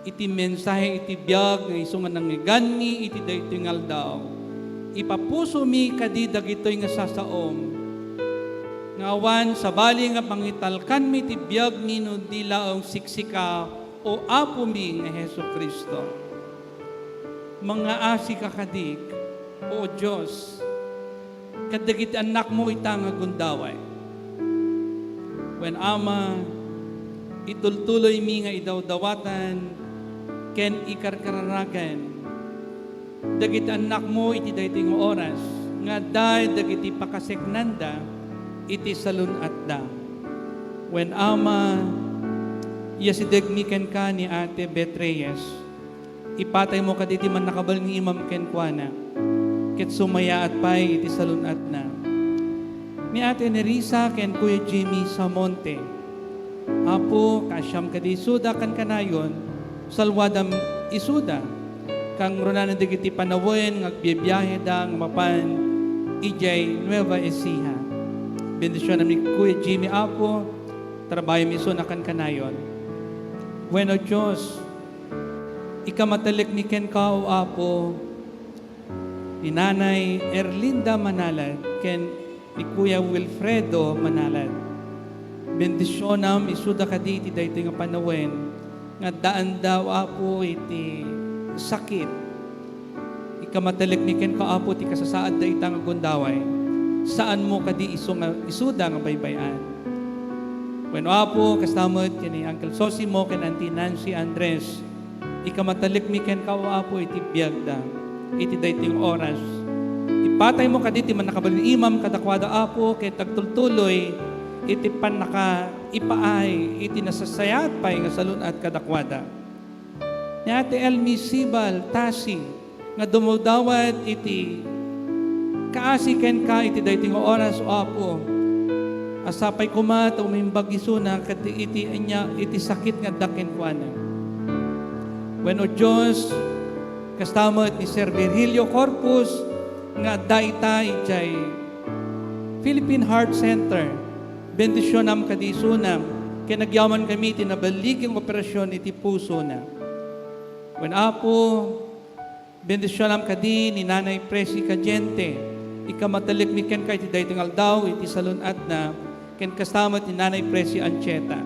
iti mensahe iti biag nga isu nga nangngeganmi iti daytoy nga aldaw. Ipapusomi kadi dagitoy nga sasaom nga awan sabali nga pangitalkanmi ti biagmi no di laeng siksika, O Apomi nga Jesu-Cristo. Mangngaasika kadi, O Dios, kadagiti annakmo ita nga gundaway. Wen Ama, itultuloymi nga idawdawatan ken ikarkararagan dagiti annakmo iti daytoy nga oras nga adda dagiti pakaseknanda iti salun-atda. Wen Ama, iyasidegmi kenka ni Ate Beth Reyes. Ipataymo kaditi mannakabalin nga imam kenkuana, ket sumayaat pay iti salun-atna. Ni Ate Nerissa ken Kuya Jimmy Samonte, Apo, kaasiam kadi isuda kankanayon, salwadam isuda, kangrunana dagiti panawen nga agbiabiaheda nga mapan idiay Nueva Ecija. Bendisionam ni Kuya Jimmy, Apo, trabayom isuna kankanayon. Wen, O Dios, ikamatellekmi kenka, O Apo, ni Nanay Erlinda Manalag ken ni Kuya Wilfredo Manalag. Bendisionam isuda kadi iti daytoy nga panawen nga addaanda, O Apo, iti sakit. Ikamatellekmi kenka, Apo, ti kasasaadda ita nga gundaway. Saanmo kadi isu nga, isuda nga baybay-an. Wen, O Apo, kasta met ken ni Uncle Sosimo ken Auntie Nancy Andres. Ikamatellekmi kenka, O Apo, iti biagda iti daytoy nga oras. Ipataymo kadi ti mannakabalin imam kadakuada, Apo, ket agtultuloy iti pannakaipaay iti nasasayaat pay nga salun-at kadakuada. Ni Ate Elmi Sibal Tasi nga dumawdawat iti kaasi kenka iti daytoy nga oras, O Apo. A sapay koma ta umimbag isuna ket iti ania, iti sakit nga adda kenkuana. Wen, O Dios, kasta met ni Sir Virgilio Corpus nga adda ita idiay Philippine Heart Center. Bendisionam kadi isuna ken agyamankami iti naballigi nga operasion iti pusona. Wen, Apo, bendisionam kadi ni Nanay Presi Cadiente. Ikamatellekmi kenka iti daytoy nga aldaw iti salun-atna, ken kasta met ni Nanay Presi Anchieta.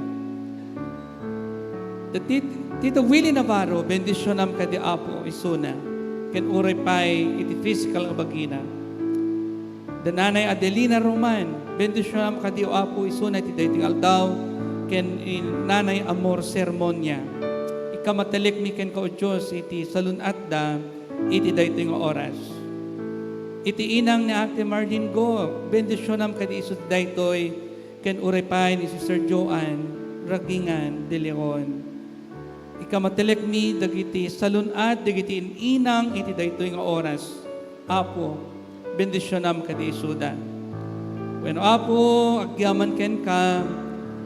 Da Tit-, Tito Willie Navarro, bendisionam kadi, Apo, isuna, ken uray pay iti physical nga bagina. Da Nanay Adelina Roman, bendisionam kadi, O Apo, isuna iti daytoy nga aldaw, ken ni Nanay Amor Sermonia. Ikamatellekmi kenka, O Dios, iti salun-atda iti daytoy nga oras. Iti inang ni Ate Marlene Go, bendisionam kadi isu daytoy, ken uray pay ni Sister Joan Ragingan de Leon. Ikamatellekmi dagiti salun-at dagiti in-inang iti daytoy nga oras. Apo, bendisionam kadi isuda. Wenno, Apo, agyaman kenka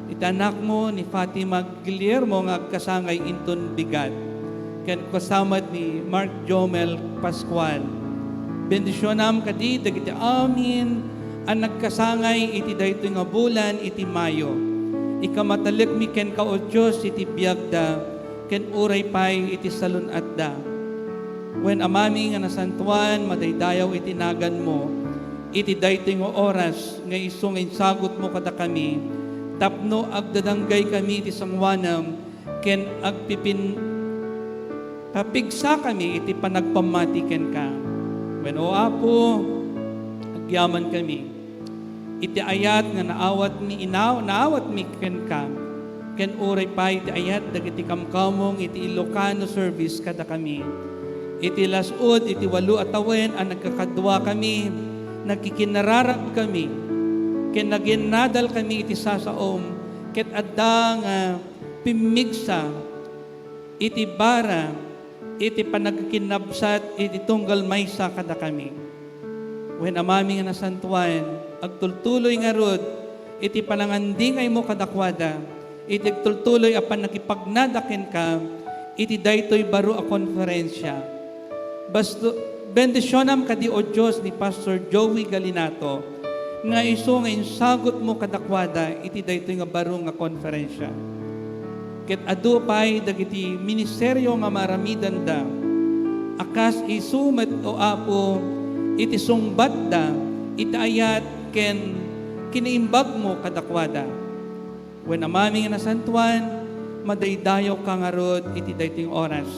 iti anakmo ni Fatima Guillermo nga agkasangay inton bigat, ken kasta met ni Mark Jomel Pascual. Bendisionam kadi dagiti amin a nagkasangay iti daytoy nga bulan iti Mayo. Ikamatellekmi kenka, O Dios, iti biagda, ken uray pay iti salun-atda. Wen, Amami nga nasantoan, madaydayaw iti naganmo iti daytoy nga oras nga isu nga insagutmo kadakami tapno agdadanggaykami iti sangoanam ken agpipin-, papigsakami iti panagpammati kenka. Wen, O Apo, agyamankami iti ayat nga naawatmi, inaw-, naawatmi kenka, ken uray pay iti ayat dagiti kamkamong iti Ilocano service kadakami. Iti las-ud iti walo a tawen a nagkakaduakami, nagkikinnararagkami, ken naginnadalkami iti sasaom, ket adda nga pimmigsa iti bara iti panagkinnabsat iti tunggal maysa kadakami. Wen, Amami nga nasantoan, agtultuloy ngarud iti panangandingaymo kadakuada, iti agtultuloy a pannakipagnada kenka iti daytoy baro a konferensia. Basto, bendisionam kadi, O Dios, ni Pastor Joey Galinato, nga isu nga insagutmo kadakuada iti daytoy nga baro nga konferensia. Ket adu pay dagiti ministerio nga maaramidanda, a kas isu met, O Apo, iti sungbatda iti ayat ken kiniimbagmo kadakuada. Wen, Amami nga nasantoan, madaydayawka ngarud iti daytoy nga oras.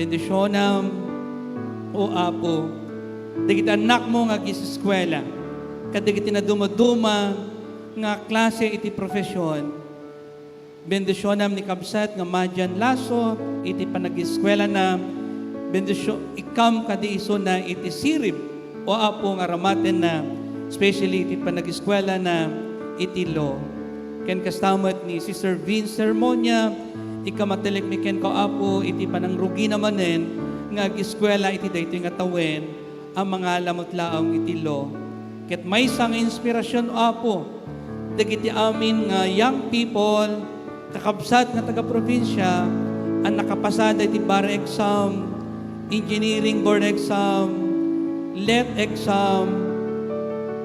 Bendisionam, O Apo, dagiti annakmo nga agiseskuela, kadagiti nadumaduma nga klase iti profesion. Bendisionam ni kabsat nga Madian Lasso iti panagiskuelana. Bendisio-, ikkam kadi isuna iti sirib, O Apo, nga aramatenna, especially iti panagiskuelana iti law. Ken kasta met ni Sister Vince Sermonia, ikkamatelekmi kenka, O Apo, iti panangrugina manen nga agiskuela iti daytoy nga tawen a mangala met laeng iti law. Ket maysa nga inspirasion, O Apo, dagiti amin nga young people, kakabsat nga taga-probinsia, a nakapasada iti bar exam, engineering board exam, let exam,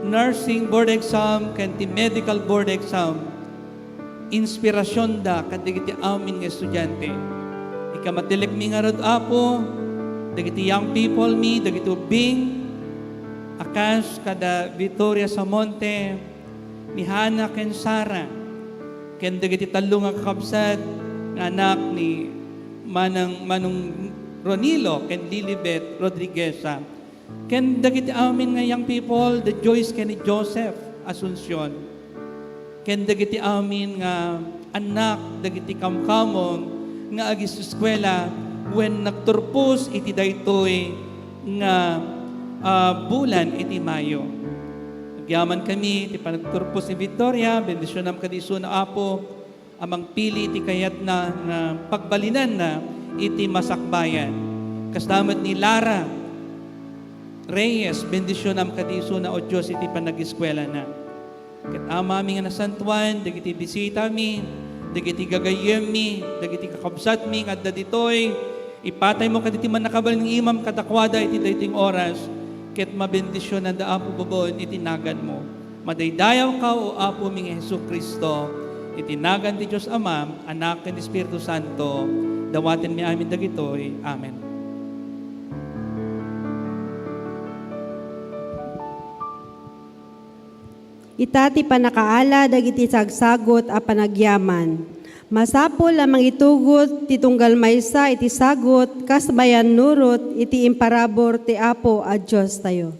nursing board exam, ken ti medical board exam. Inspirasionda kadagiti amin nga estudiante. Ikkamatelekmi ngarud, Apo, dagiti young people mi, dagiti ubbing, a kas kada Victoria Samonte, ni Hana ken Sara, ken dagiti tallo nga kakabsat nga anak ni Manang, Manong Ronilo ken Lilibet Rodrigueza, ken dagiti amin nga young people, the Joyce ken ni Joseph Asuncion, ken dagiti amin nga annak dagiti kamkamong nga agiseskuela wen nagturpos iti daytoy nga, ah, bulan iti Mayo. Agyamankami ti panagturpos ni Victoria, bendisionam kadi isuna, Apo, a mangpili iti kayatna nga pagbalinanna iti masakbayan. Kasta met ni Lara Reyes, bendisionam kadi isuna, O Dios, iti panagiskuelana. Ket Amami nga nasantuan, dagiti bisitami, dagiti gagayyemmi, dagiti kakabsatmi nga adda ditoy, ipataymo kadagiti mannakabalin nga imam kadakuada iti daytoy nga oras, ket mabendisionanda, Apo, babaen iti naganmo. Madaydayawka, O Apomi nga Jesu-Cristo, iti nagan ti Dios Ama, Anak, ken Espiritu Santo, dawatenmi amin dagitoy. Amen. Ita ti pannakaala dagiti sagsagut a panagyaman. Masapul a mangitugot ti tunggal maysa iti sagut kas bayannurot iti imparabur ti Apo a Diostayo.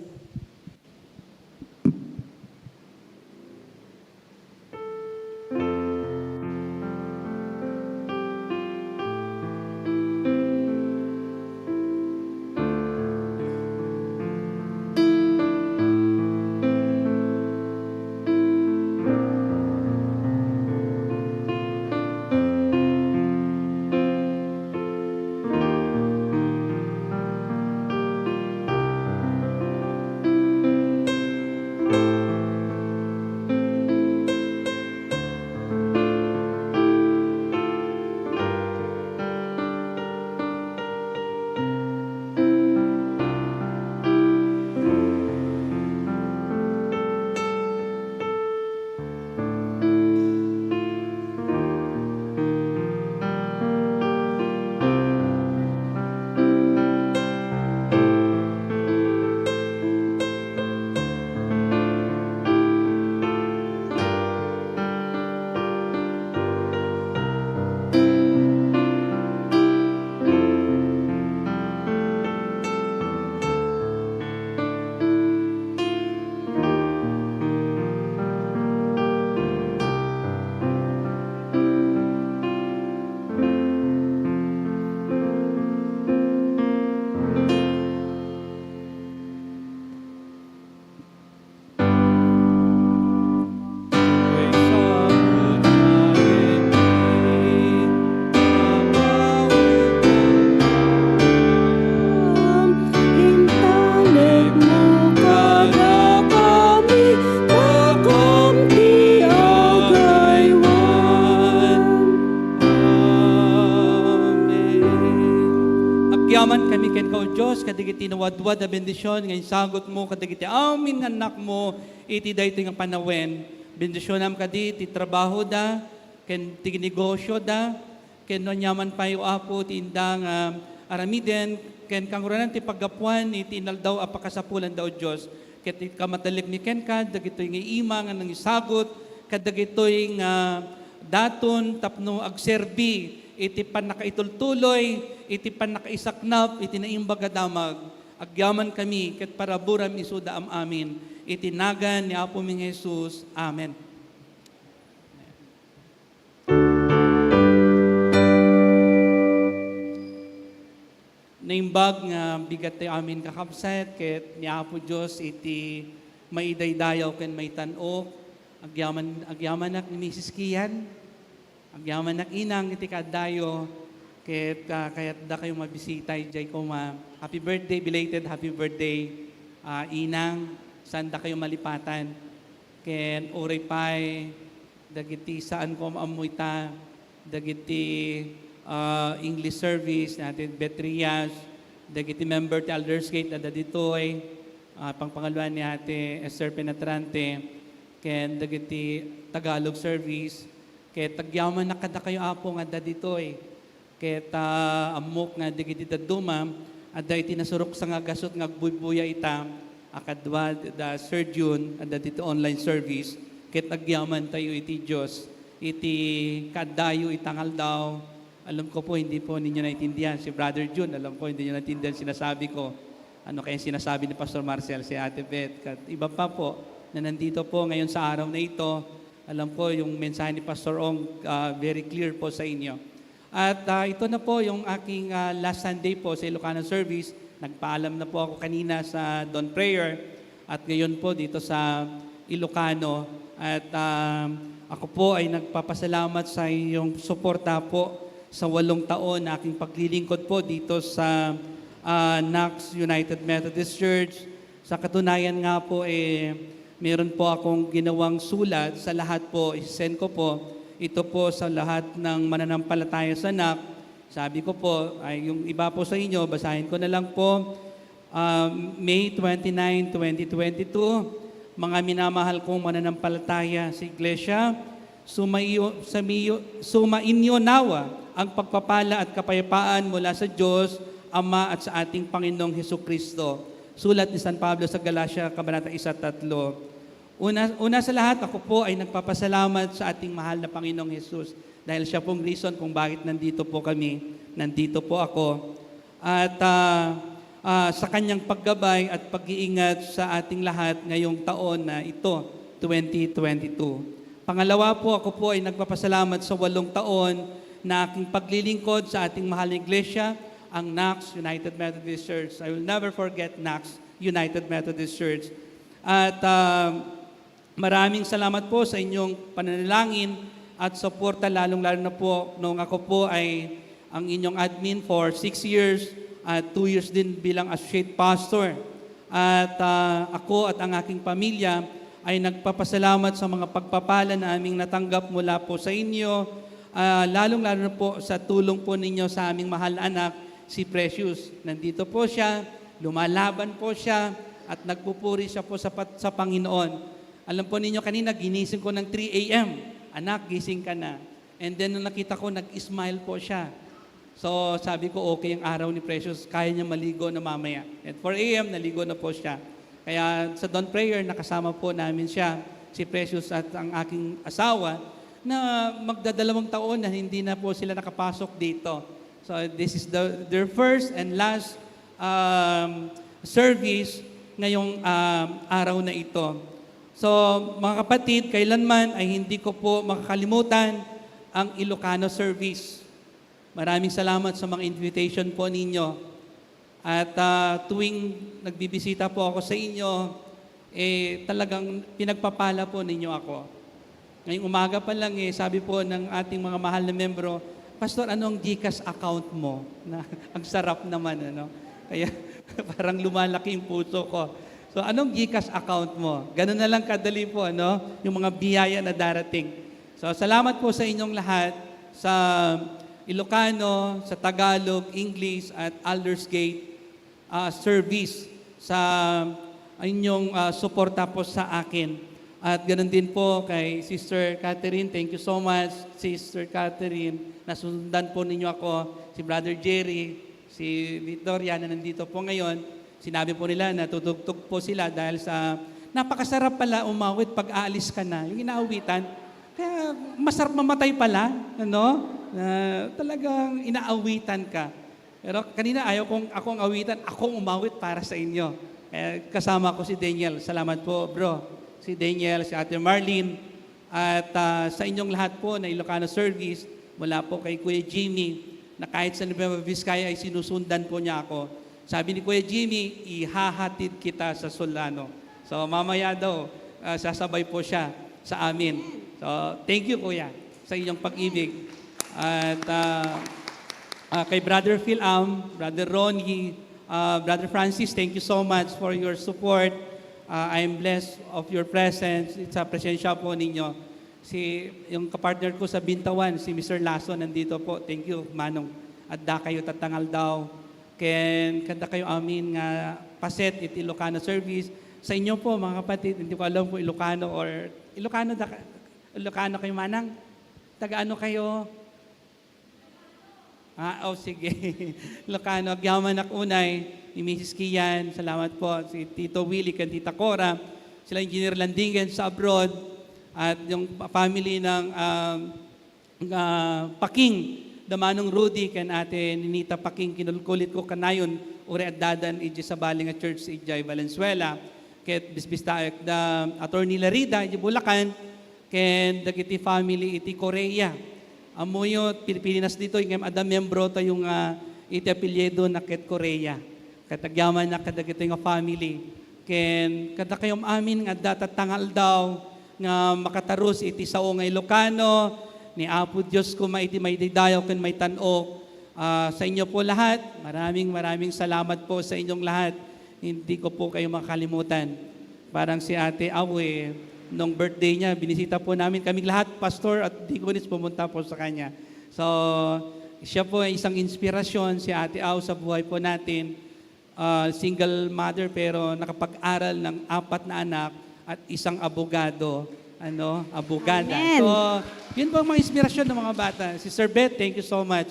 Intalekmo kadakami, gapu ti agaywan. Amen. Agyamankami kenka, O Dios, kadagiti nawadwad a bendision nga insagutmo kadagiti amin nga annakmo iti daytoy nga panawen. Bendisionam kadi ti trabahoda, ken ti negosioda, ken no aniaman pay, O Apo, ti inda nga aramiden, ken kangrunan ti paggapuan iti inaldaw a pakasapulanda, O Dios. Ket ikkamatelekmi kenka dagitoy nga ima nga nangisagut kadagitoy nga daton tapno agserbi iti pannakaitultuloy, iti pannakaisaknap iti Naimbag a Damag. Agyamankami ket paraburam isuda am-amin. Iti nagan ni Apo mi Jesus. Amen. Naimbag nga bigat tayo amin, kakabsat, ket ni Apo Dios iti maidaydayaw ken maitan-ok. Agyaman, agyamanak ni Misis Kian. Agyamanak, inang, iti kaadayo, ket, ah, kayatda kayo mabisita idiay koma. Happy birthday, belated happy birthday, ah, inang. Saanda kayo malipatan. Ken uray pay dagiti saan ko am-ammo ita, dagiti, ah, English service ni Ate Beatriz, dagiti member ti Elders Gate adda ditoy, ah, pangpangaluan ni Ate Esther Penetrante, ken dagiti Tagalog service, ket agyamanak kadakayo, Apo, nga adda ditoy. Ket, ah, ammok nga dagiti dadduma, adda iti nasurok sa nga gasut nga agbuybuya ita, a kadua da Sir Jun, adda ditoy online service, ket agyaman tayo iti Dios, iti kaadayo ita nga aldaw. Alam ko po, hindi po ninyo naintindihan. Si Brother Jun, alam ko, hindi nyo naintindihan sinasabi ko. Ano kaya sinasabi ni Pastor Marcel, si Ate Beth, kat iba pa po na nandito po ngayon sa araw na ito. Alam ko, yung mensahe ni Pastor Ong, ah, very clear po sa inyo. At, ah, ito na po yung aking, ah, last Sunday po sa Ilocano service. Nagpaalam na po ako kanina sa dawn prayer. At ngayon po dito sa Ilocano. At, ah, ako po ay nagpapasalamat sa inyong suporta po sa walong taon na aking paglilingkod po dito sa, ah, Knox United Methodist Church. Sa katunayan nga po, eh, meron po akong ginawang sulat sa lahat po, isend ko po. Ito po sa lahat ng mananampalataya sa Knox. Sabi ko po, ay, yung iba po sa inyo, basahin ko na lang po. Ah, May twenty-nine, twenty twenty-two, mga minamahal kong mananampalataya sa Iglesia, sumaiyo-, samiyo-, sumainyo nawa ang pagpapala at kapayapaan mula sa Diyos Ama at sa ating Panginoong Hesukristo. Sulat ni San Pablo sa Galacia, Kabanata isa, tatlo. Una, una sa lahat, ako po ay nagpapasalamat sa ating mahal na Panginoong Jesus dahil siya pong reason kung bakit nandito po kami, nandito po ako. At, ah, ah, sa kanyang paggabay at pag-iingat sa ating lahat ngayong taon na ito, twenty twenty-two. Pangalawa po, ako po ay nagpapasalamat sa walong taon na aking paglilingkod sa ating mahal na iglesia, ang Knox United Methodist Church. I will never forget Knox United Methodist Church. At, ah, maraming salamat po sa inyong pananalangin at suporta, lalong-lalo na po nung ako po ay ang inyong admin for six years at two years din bilang associate pastor. At, ah, ako at ang aking pamilya ay nagpapasalamat sa mga pagpapala na aming natanggap mula po sa inyo, ah, lalong-lalo na po sa tulong po ninyo sa aming mahal na anak, si Precious. Nandito po siya, lumalaban po siya, at nagpupuri siya po sa pat-, sa Panginoon. Alam po ninyo, kanina ginising ko ng three a m. "Anak, gising ka na." And then, nung nakita ko, nag-smile po siya. So, sabi ko, "Okay ang araw ni Precious, kaya niya maligo na mamaya." At four a m, naligo na po siya. Kaya sa dawn prayer, nakasama po namin siya, si Precious at ang aking asawa, na magdadalawang taon na hindi na po sila nakapasok dito. So, this is the, their first and last, um, service ngayong, um, araw na ito. So, mga kapatid, kailanman ay hindi ko po makakalimutan ang Ilocano service. Maraming salamat sa mga invitation po ninyo. At, ah, tuwing nagbibisita po ako sa inyo, eh, talagang pinagpapala po ninyo ako. Ngayong umaga pa lang, eh, sabi po ng ating mga mahal na membro, "Pastor, ano ang GCash account mo?" Na, ang sarap naman, ano? Kaya parang lumalaki yung puso ko. So, "Anong GCash account mo?" Ganun na lang kadali po, ano? Yung mga biyaya na darating. So, salamat po sa inyong lahat, sa Ilocano, sa Tagalog, English, at Aldersgate, ah, service, sa inyong, ah, suporta po sa akin. At ganun din po kay Sister Catherine. Thank you so much, Sister Catherine. Nasundan po ninyo ako, si Brother Jerry, si Victoria na nandito po ngayon. Sinabi po nila na tutugtog po sila dahil sa, napakasarap pala umawit pag aalis ka na, yung inaawitan. Kaya masarap mamatay pala, ano? Na talagang inaawitan ka. Pero kanina ayaw kong akong awitan, akong umawit para sa inyo. Eh, kasama ko si Daniel. Salamat po, bro. Si Daniel, si Ate Marlene, at, ah, sa inyong lahat po na Ilocano service, mula po kay Kuya Jimmy, na kahit sa Nueva Vizcaya ay sinusundan po niya ako. Sabi ni Kuya Jimmy, "Ihahatid kita sa Solano." So, mamaya daw, ah, sasabay po siya sa amin. So, thank you, Kuya, sa inyong pag-ibig. At, ah, ah, kay Brother Phil Am, Brother Ronnie, ah, Brother Francis, thank you so much for your support. Ah, I'm blessed of your presence. It's a presensya po ninyo. Si, yung kapartner ko sa Bintawan, si Mister Lasso, nandito po. Thank you, Manong. Adda kayo tattangaldao. Ken kadakayo amin nga paset iti Ilocano service. Sa inyo po, mga kapatid, hindi ko alam kung Ilocano or Ilocano da, Ilocano kayo, Manang? Taga ano kayo? Ah, oh, sige. Ilocano, agyamanak unay ni Missus Kian. Salamat po. Si Tito Willie ken Tita Cora. Sila Engineer Landingen sa abroad. At yung family ng, um, nga Paking, da Manong Rudy ken Ate Ninita Paking, kinulkulit ko kanayon, uray addadan idiay sabali nga church idiay Valenzuela. Ket bisbistaek da Attorney Larida idiay Bulacan, ken dagiti family iti Korea. Ammoyo, Pilipinas ditoy, ngem adda membro tayo nga iti apelyido na ket Korea. Ket agyamanak kadagitoy nga family. Ken kadakayo amin nga adda tattangaldao nga makatarus iti sao nga Ilocano, ni Apo Dios koma iti maidaydayaw ken maitan-ok. Ah, sa inyo po lahat, maraming, maraming salamat po sa inyong lahat. Hindi ko po kayo makalimutan. Parang si Ate Awe, nung birthday niya, binisita po namin kaming lahat, pastor at deaconess, pumunta po sa kanya. So, siya po ay isang inspirasyon, si Ate Aw, sa buhay po natin. Ah, single mother pero nakapag-aral ng apat na anak at isang abogado, ano, abogada. Amen. So, yun po ang mga inspirasyon ng mga bata. Sister Beth, thank you so much.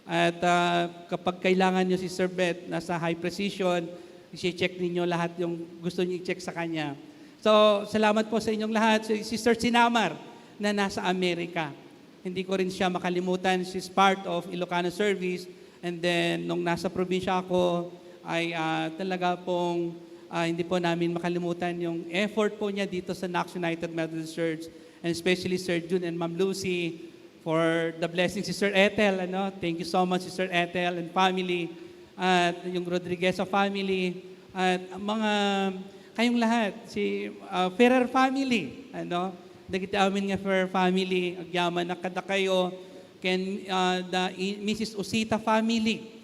At, ah, kapag kailangan nyo si Sister Beth, nasa High Precision, i-check ninyo lahat yung gusto nyo i-check sa kanya. So, salamat po sa inyong lahat. Si Sister Sinamar na nasa Amerika. Hindi ko rin siya makalimutan. She's part of Ilocano service. And then, nung nasa probinsya ako, ay, ah, talaga pong, ah, hindi po namin makalimutan yung effort po niya dito sa Knox United Methodist Church, and especially Sir Jun and Ma'am Lucy, for the blessing, Sister Ethel, ano? Thank you so much, Sister Ethel and family, at yung Rodriguez family, at ang mga, kayong lahat, si, ah, Ferrer family, ano? Dagiti amin nga Ferrer family, agyamanak kadakayo, ken, ah, the i-, Missus Osita family.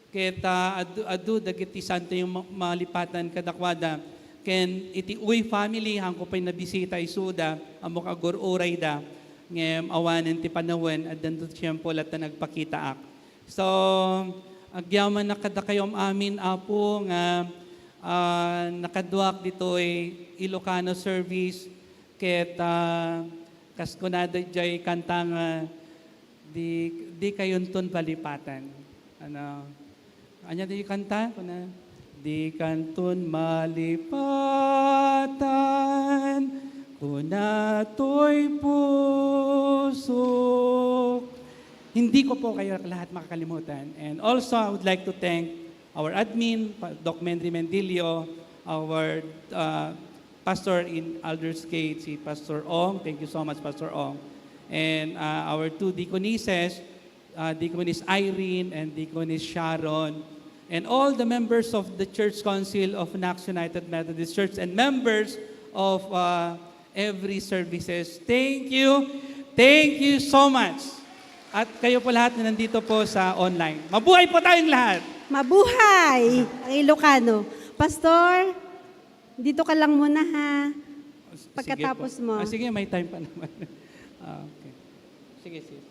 Ket, ah, adu, adu dagiti santo nga ma-, malipatan kadakuada. Ken iti Uy family, haanko pay nabisita isuda, ammok a agur-urayda, ngem awanen ti panawen, addanto ti tiempo latta nagpakitaak. So, agyamanak kadakayo amin, Apo, nga, ah, nakaduak ditoy Ilocano service, ket, ah, kas kunada diay kanta nga, "Di, di kayonton balipatan." Ano? Ania diay kanta? Kuna, "Di kanton malipatan, kuna toy pusok." Hindi ko po kayo lahat makakalimutan. And also, I would like to thank our admin, Pa-, Doc Menry Mendilio, our, uh, pastor in Aldersgate, si Pastor Ong. Thank you so much, Pastor Ong. And, uh, our two deaconesses, uh, Deaconess Irene and Deaconess Sharon, and all the members of the Church Council of Knox United Methodist Church and members of, uh, every services. Thank you. Thank you so much. At kayo po lahat na nandito po sa online. Mabuhay po tayong lahat. Mabuhay ang Ilocano. Pastor, dito ka lang muna, ha? Sige po. Pagkatapos mo. Ah, sige, may time pa naman. Ah, okay. Sige, sige.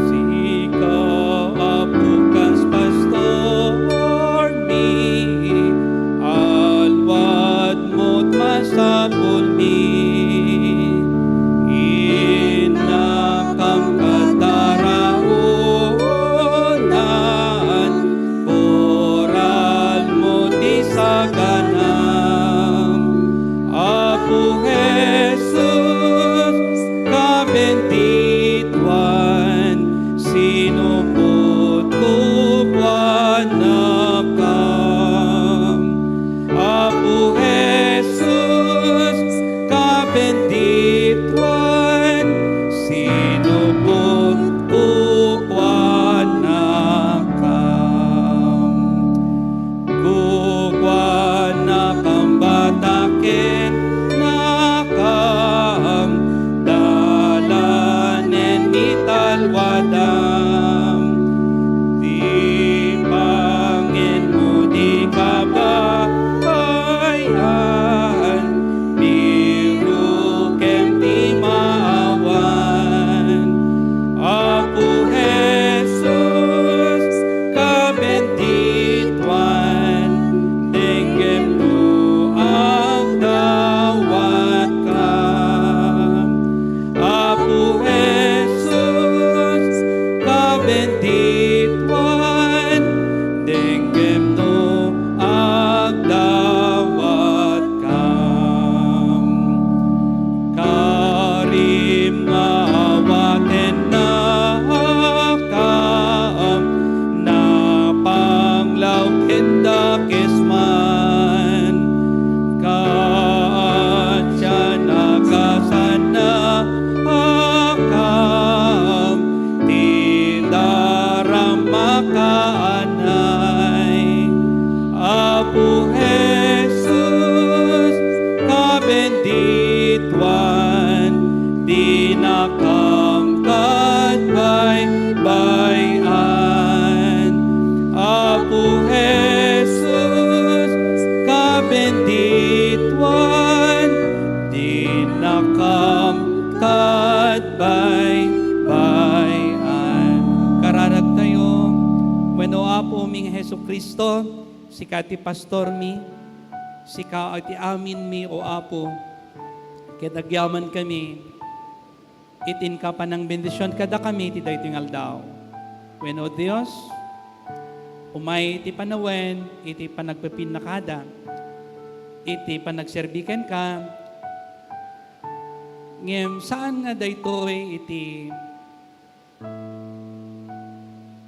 Sika a bukas, pastormi, alwadmo't masapulmi. Dinakam kad baybay-an, Apo Jesus, kabendituan, dinakam kad baybay-an. Kararag tayo. Wenno, Apo mi nga Jesu-Cristo, sika ti pastor mi, sika ti amin mi, O Apo, ket agyaman kami iti inka panangbendision kadakami iti daytoy nga aldaw. Wen, O Dios, umay iti panawen iti panagpipinnakada, iti panagserbi kenka, ngem saan nga daytoy iti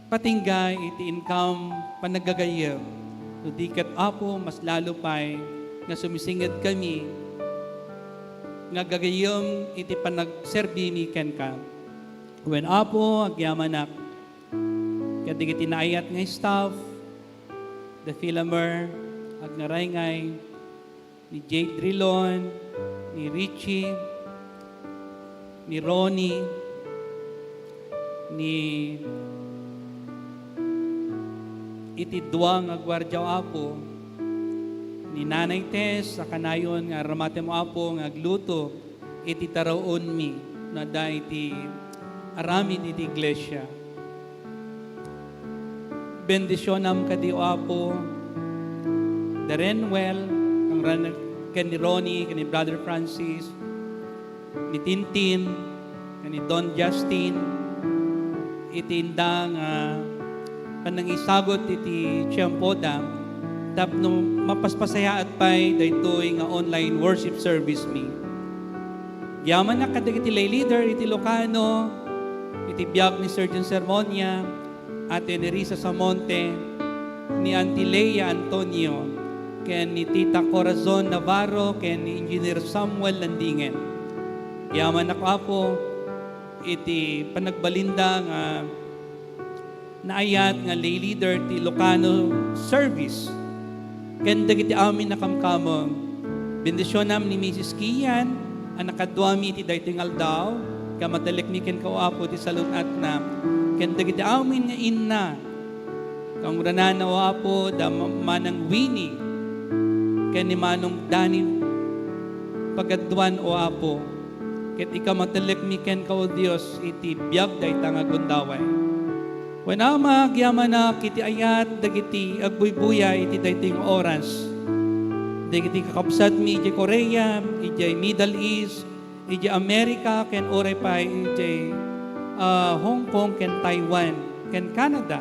patingga iti inkam panagagayem. No di ket, Apo, mas lalo pay nga sumisinged kami nga gagayem iti panagserbimi kenka. Wen, Apo, agyamanak kadagiti naayat nga staff, the Filamer, agnarayngay, ni Jade Drilon, ni Richie, ni Ronnie, ni iti dua nga guardia, Apo, ni Nanay Tess, a kanayon nga aramatem, Apo, nga agluto iti taraonmi no adda iti aramid iti iglesia. Bendisionam kadi, O Apo, da Renwell, kangran-, ken ni Ronnie, ken ni Brother Francis, ni Tintin, ken ni Don Justin, iti inda nga panangisagut iti tiempoda tapno mapaspasayaat pay daytoy nga online worship service mi. Agyamanak kadagiti lay leader iti Ilocano, iti biag ni Surgeon Sermonia, Ate Nerissa Samonte, ni Auntie Leia Antonio, ken ni Tita Corazon Navarro, ken ni Engineer Samuel Landingen. Agyamanak, Apo, iti panagbalinda nga naayat nga lay leader ti Ilocano service, ken dagiti amin a kamkameng. Bendisionam ni Misis Kian a nakaduami iti daytoy nga aldaw, kamatellekmi kenka, O Apo, ti salun-atna, ken dagiti amin nga inna, kangranana, O Apo, da Ma-, Manang Winnie, ken ni Manong Danny Pagaduan, O Apo, ket ikamatellekmi kenka, O Dios, iti biag dayta nga gundaway. Wen, Ama, agyamanak iti ayat dagiti agbuybuya iti daytoy nga oras. Dagiti kakabsatmi idiay Korea, idiay Middle East, idiay America, ken uray pay idiay, ah, Hong Kong, ken Taiwan, ken Canada,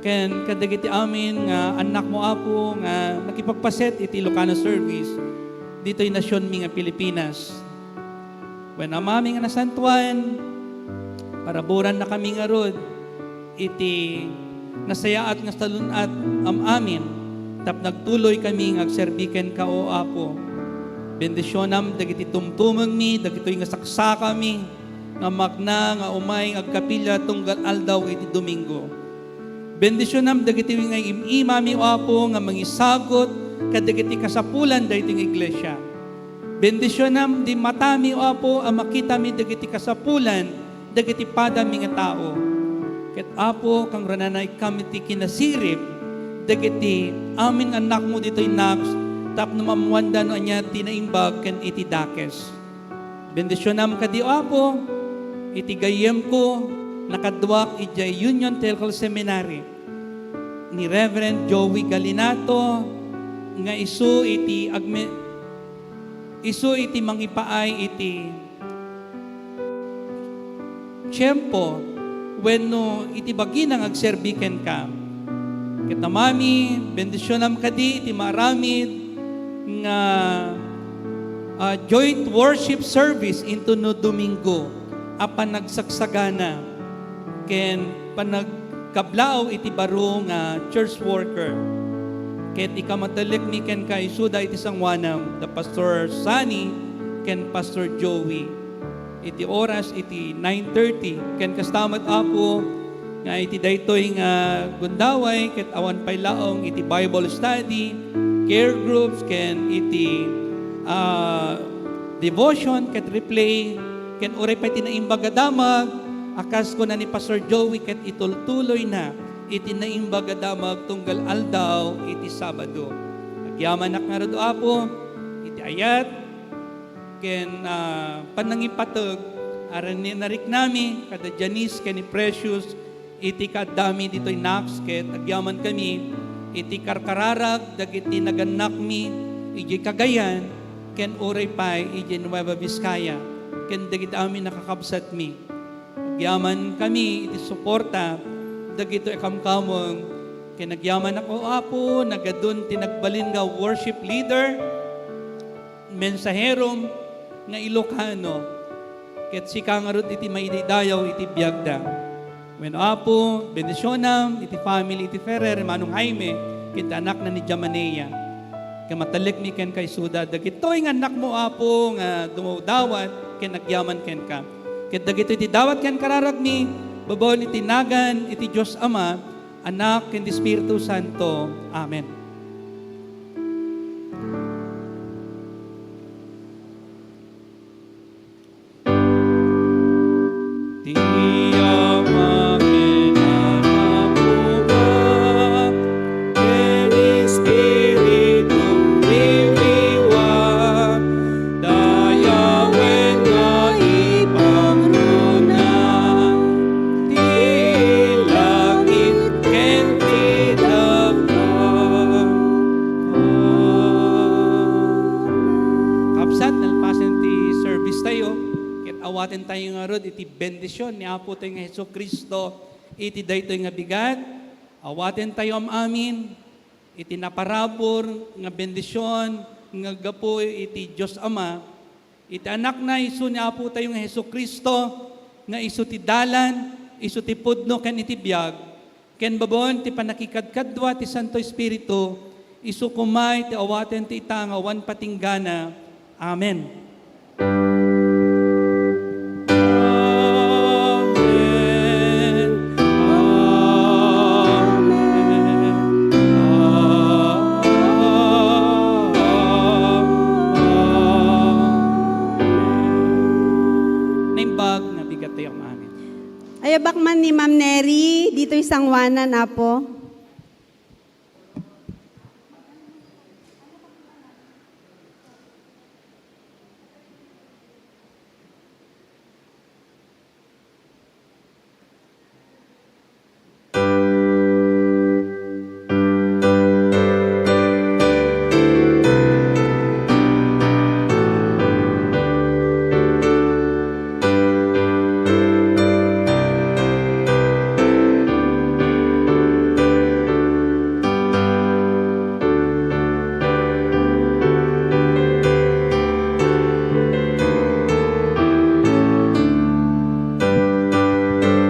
ken kadagiti amin nga annakmo, Apo, nga nakipagpaset iti Ilocano service ditoy nasionmi nga Pilipinas. Wen, Amami nga nasantoan, paraburannakami ngarud iti nasayaat nga salun-at am-amin tapno agtuloykami nga agserbi kenka, O Apo. Bendisionam dagiti tumtumengmi, dagitoy nga saksakami nga makna nga umay nga agkapilya tunggal aldaw iti Domingo. Bendisionam dagiti nga im-imami, O Apo, nga mangisagut kadagiti kasapulan daytoy nga iglesia. Bendisionam di matami, O Apo, a makitami dagiti kasapulan dagiti padami nga tao. Ket, Apo, kangranana ikkam iti kinasirib dagiti amin nga annakmo ditoy Nax tapno maammoanda no ania ti naimbag ken iti dakes. Bendisionam kadi, Apo, iti gayyemko, nakaduak idiay Union Theological Seminary ni Reverend Joey Galinato nga isu iti agme-, isu iti mangipaay iti tiempo wenno iti bagina nga agserbi kenka. Ket, Amami, bendisionam kadi iti maaramid nga, ah, joint worship service intono Domingo a panagsaksagana ken panagkablaaw iti baro nga church worker. Ket ikamatellekmi kenka isuda iti sangoanam da Pastor Sunny ken Pastor Joey iti oras iti nine thirty. Ken kasta met, Apo, nga iti daytoy nga gundaway ket awan pay laeng iti Bible study, care groups, ken iti, ah, devotion ket replay, Ken uray pay ti naimbag a damag, a kas kuna ni Pastor Joey ket itultuloyna iti naimbag a damag tunggal aldaw iti Sabado. Agyamanak ngarud, Apo, iti ayat ken, ah, panangipateg a nariknami kada Janice ken ni Precious iti kaaddami ditoy Knox ket agyamankami iti karkararag dagiti nagannakmi idiay Cagayan ken uray pay idiay Nueva Vizcaya ken dagiti amin a kakabsatmi. Agyamankami iti suporta dagitoy a kamkameng ken agyamanak, O Apo, nagadun ti nagbalin nga worship leader, mensaherom nga Ilocano, ket sika ngarud iti maidaydayaw iti biagda. Wen, Apo, bendisionam iti family iti Ferrer, Manong Jaime, ket anakna ni Jamanea. Ket matalekmi kenka isuda, dagitoy nga annakmo, Apo, nga dumawdawat ken agyaman kenka. Ket dagitoy ti dawat ken kararagmi, babaen iti nagan iti Dios Ama, Anak, ken Espiritu Santo. Amen. Ti Ama ken Anak, ken Espiritu Bibiwa, dayawen nga ipangruna ti langit ken ti daga. Amen. Kabsat, nalpasen ti service tayo, ket awaten tayo ngarud iti bendision ni Apo tayo nga Jesu-Cristo iti daytoy nga bigat. Awaten tayo am-amin iti naparabur nga bendision nga gapu iti Dios Ama, iti Anakna isu ni Apo tayo nga Jesu-Cristo, nga isu ti dalan, isu ti pudno ken iti biag, ken babaen ti pannakikadkadua ti Santo Espiritu, isu koma iti awaten ti ita nga awan patinggana. Amen. Amen. Amen. Amen. Naimbag nga bigat tayo, Amen. Ayabak man ni Ma'am Neri, ditoy sangoanan, Apo.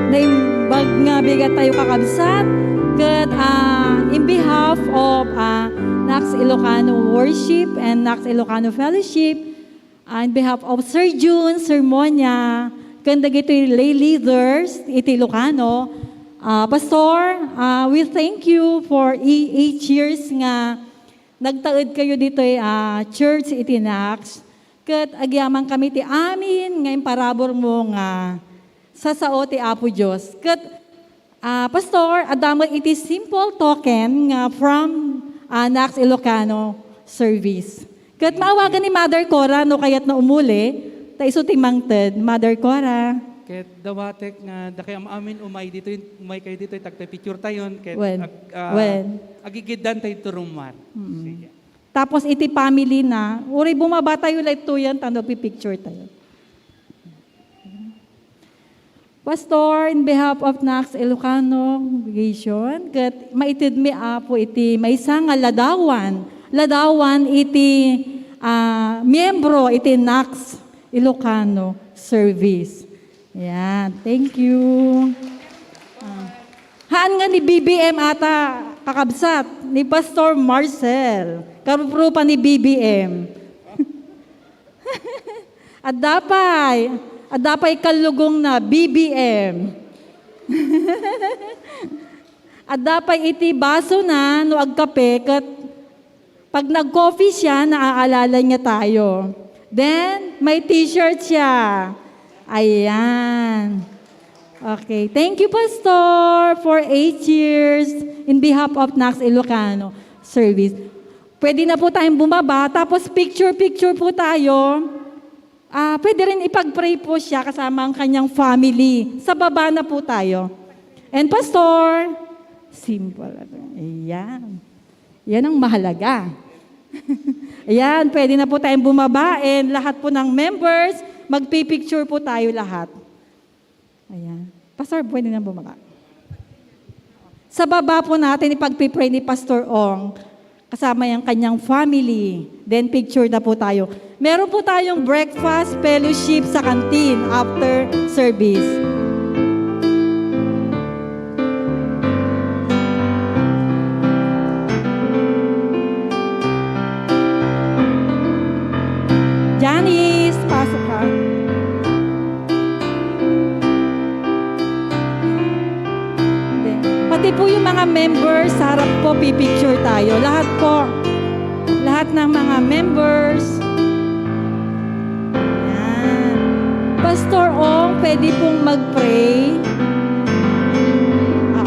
Naimbag nga bigat tayo, kakabsat, ket, ah, in behalf of, ah, Knox Ilocano Worship and Knox Ilocano Fellowship, ah, in behalf of Sir Jun Sermonia, ken dagiti lay leaders iti Ilocano, ah, Pastor, ah, we thank you for e-, eight years nga nagtaed kayo ditoy, ah, church iti Knox. Ket agyamankami ti amin nga imparaburmo nga sasao ti Apo Dios. Ket, ah, Pastor, adda met iti simple token nga from, ah, Knox Ilocano service. Ket maawagan ni Mother Cora no kayatna umuli, ta isu ti mangted. Mother Cora. Ket dawatek nga dakay am-amin umay ditoy, umay kayo ditoy, tagtay picture tayon, ket Wen. ag-, ah, Wen. agigiddan tayo ti rummuar. Mm. Sige. Tapos iti family na, uray bumaba tayo, laytoyan, ta nagpipicture tayo. Pastor, in behalf of Knox Ilocano Congregation, ket maitedmi, Apo, iti maysa nga ladawan, ladawan iti, ah, miyembro iti Knox Ilocano Service. Yan, thank you. Ah. Haan nga ni B B M ata, kakabsat, ni Pastor Marcel. Karuprupa ni B B M. Adda pay, adda pay kallugongna, B B M. Adda pay iti basona no agkape ket pag nag-coffee siya, naaalala niya tayo. Then, may t-shirt siya. Ayan. Okay. Thank you, Pastor, for eight years in behalf of Knox Ilocano Service. Pwede na po tayong bumaba, tapos picture-picture po tayo. Ah, pwede rin ipag-pray po siya kasama ang kanyang family. Sa baba na po tayo. And Pastor, simple. Ayan. Yan ang mahalaga. Ayan, pwede na po tayong bumaba and lahat po ng members, magpipicture po tayo lahat. Ayan. Pastor, pwede na bumaba. Sa baba po natin, ipagpipray ni Pastor Ong, kasama yung kanyang family. Then picture na po tayo. Meron po tayong breakfast fellowship sa canteen after service. Janice, pasok ka. Hindi. Pati po yung mga members, sa harap po, pipicture tayo. Lahat po. Lahat ng mga members. Yan. Pastor Ong, pwede pong mag-pray? Ah.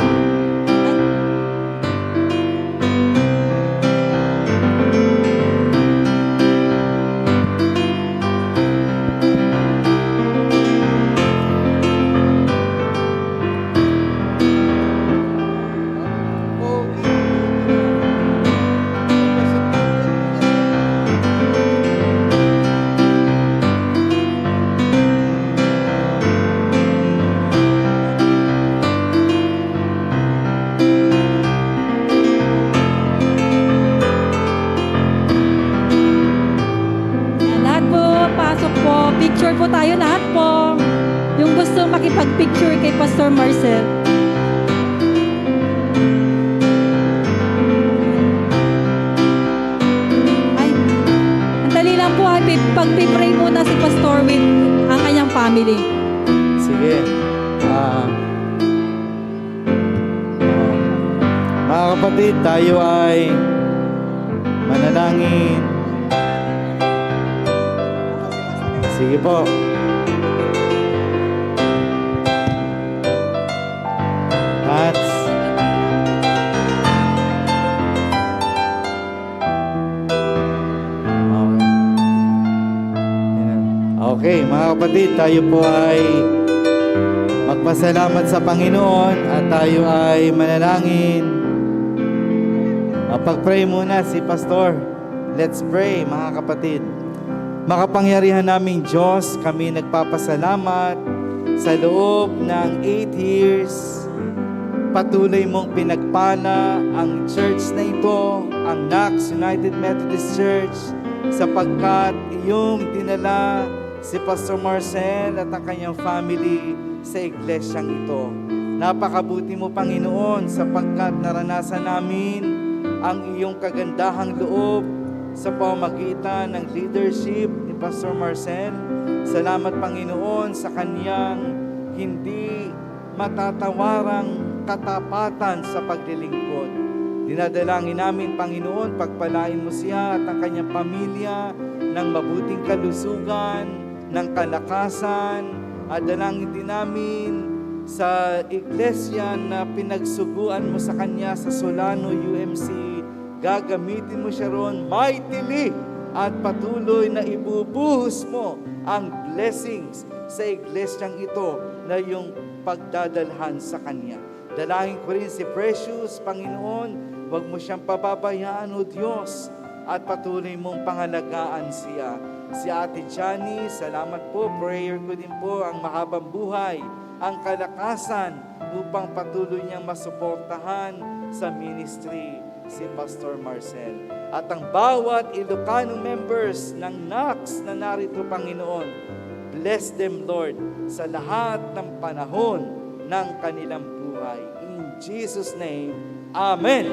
Yan, lahat po, pasok po. Picture po tayo lahat po. Yung gusto makipag-picture kay Pastor Marcel. Ay, ang dali lang po, ay, pi-, pagpipray muna si Pastor with ang kanyang family. Sige. Ah, ah, mga kapatid, tayo ay manalangin. Sige po. Hats. Okay. Ayan. Okay, mga kapatid, tayo po ay magpasalamat sa Panginoon at tayo ay manalangin. Ah, pag-pray muna si Pastor. Let's pray, mga kapatid. Makapangyarihan naming Diyos, kami nagpapasalamat sa loob ng eight years. Patuloy mong pinagpala ang church na ito, ang Knox United Methodist Church, sapagkat iyong dinala si Pastor Marcel at ang kanyang family sa iglesyang ito. Napakabuti mo, Panginoon, sapagkat naranasan namin ang iyong kagandahang loob sa pamamagitan ng leadership ni Pastor Marcel. Salamat, Panginoon, sa kanyang hindi matatawarang katapatan sa paglilingkod. Dinadalangin namin, Panginoon, pagpalain mo siya at ang kanyang pamilya ng mabuting kalusugan, ng kalakasan, at dalangin din namin sa iglesia na pinagsuguan mo sa kanya sa Solano U M C. Gagamitin mo siya ron mightily at patuloy na ibubuhos mo ang blessings sa iglesyang ito na iyong pagdadalhan sa kanya. Dalangin ko rin si Precious, Panginoon, huwag mo siyang pababayaan, O Diyos, at patuloy mong pangalagaan siya. Si Ate Johnny, salamat po. Prayer ko din po ang mahabang buhay, ang kalakasan, upang patuloy niyang masuportahan sa ministry si Pastor Marcel. At ang bawat Ilocano members ng Knox na narito, Panginoon, bless them, Lord, sa lahat ng panahon ng kanilang buhay. In Jesus' name, Amen.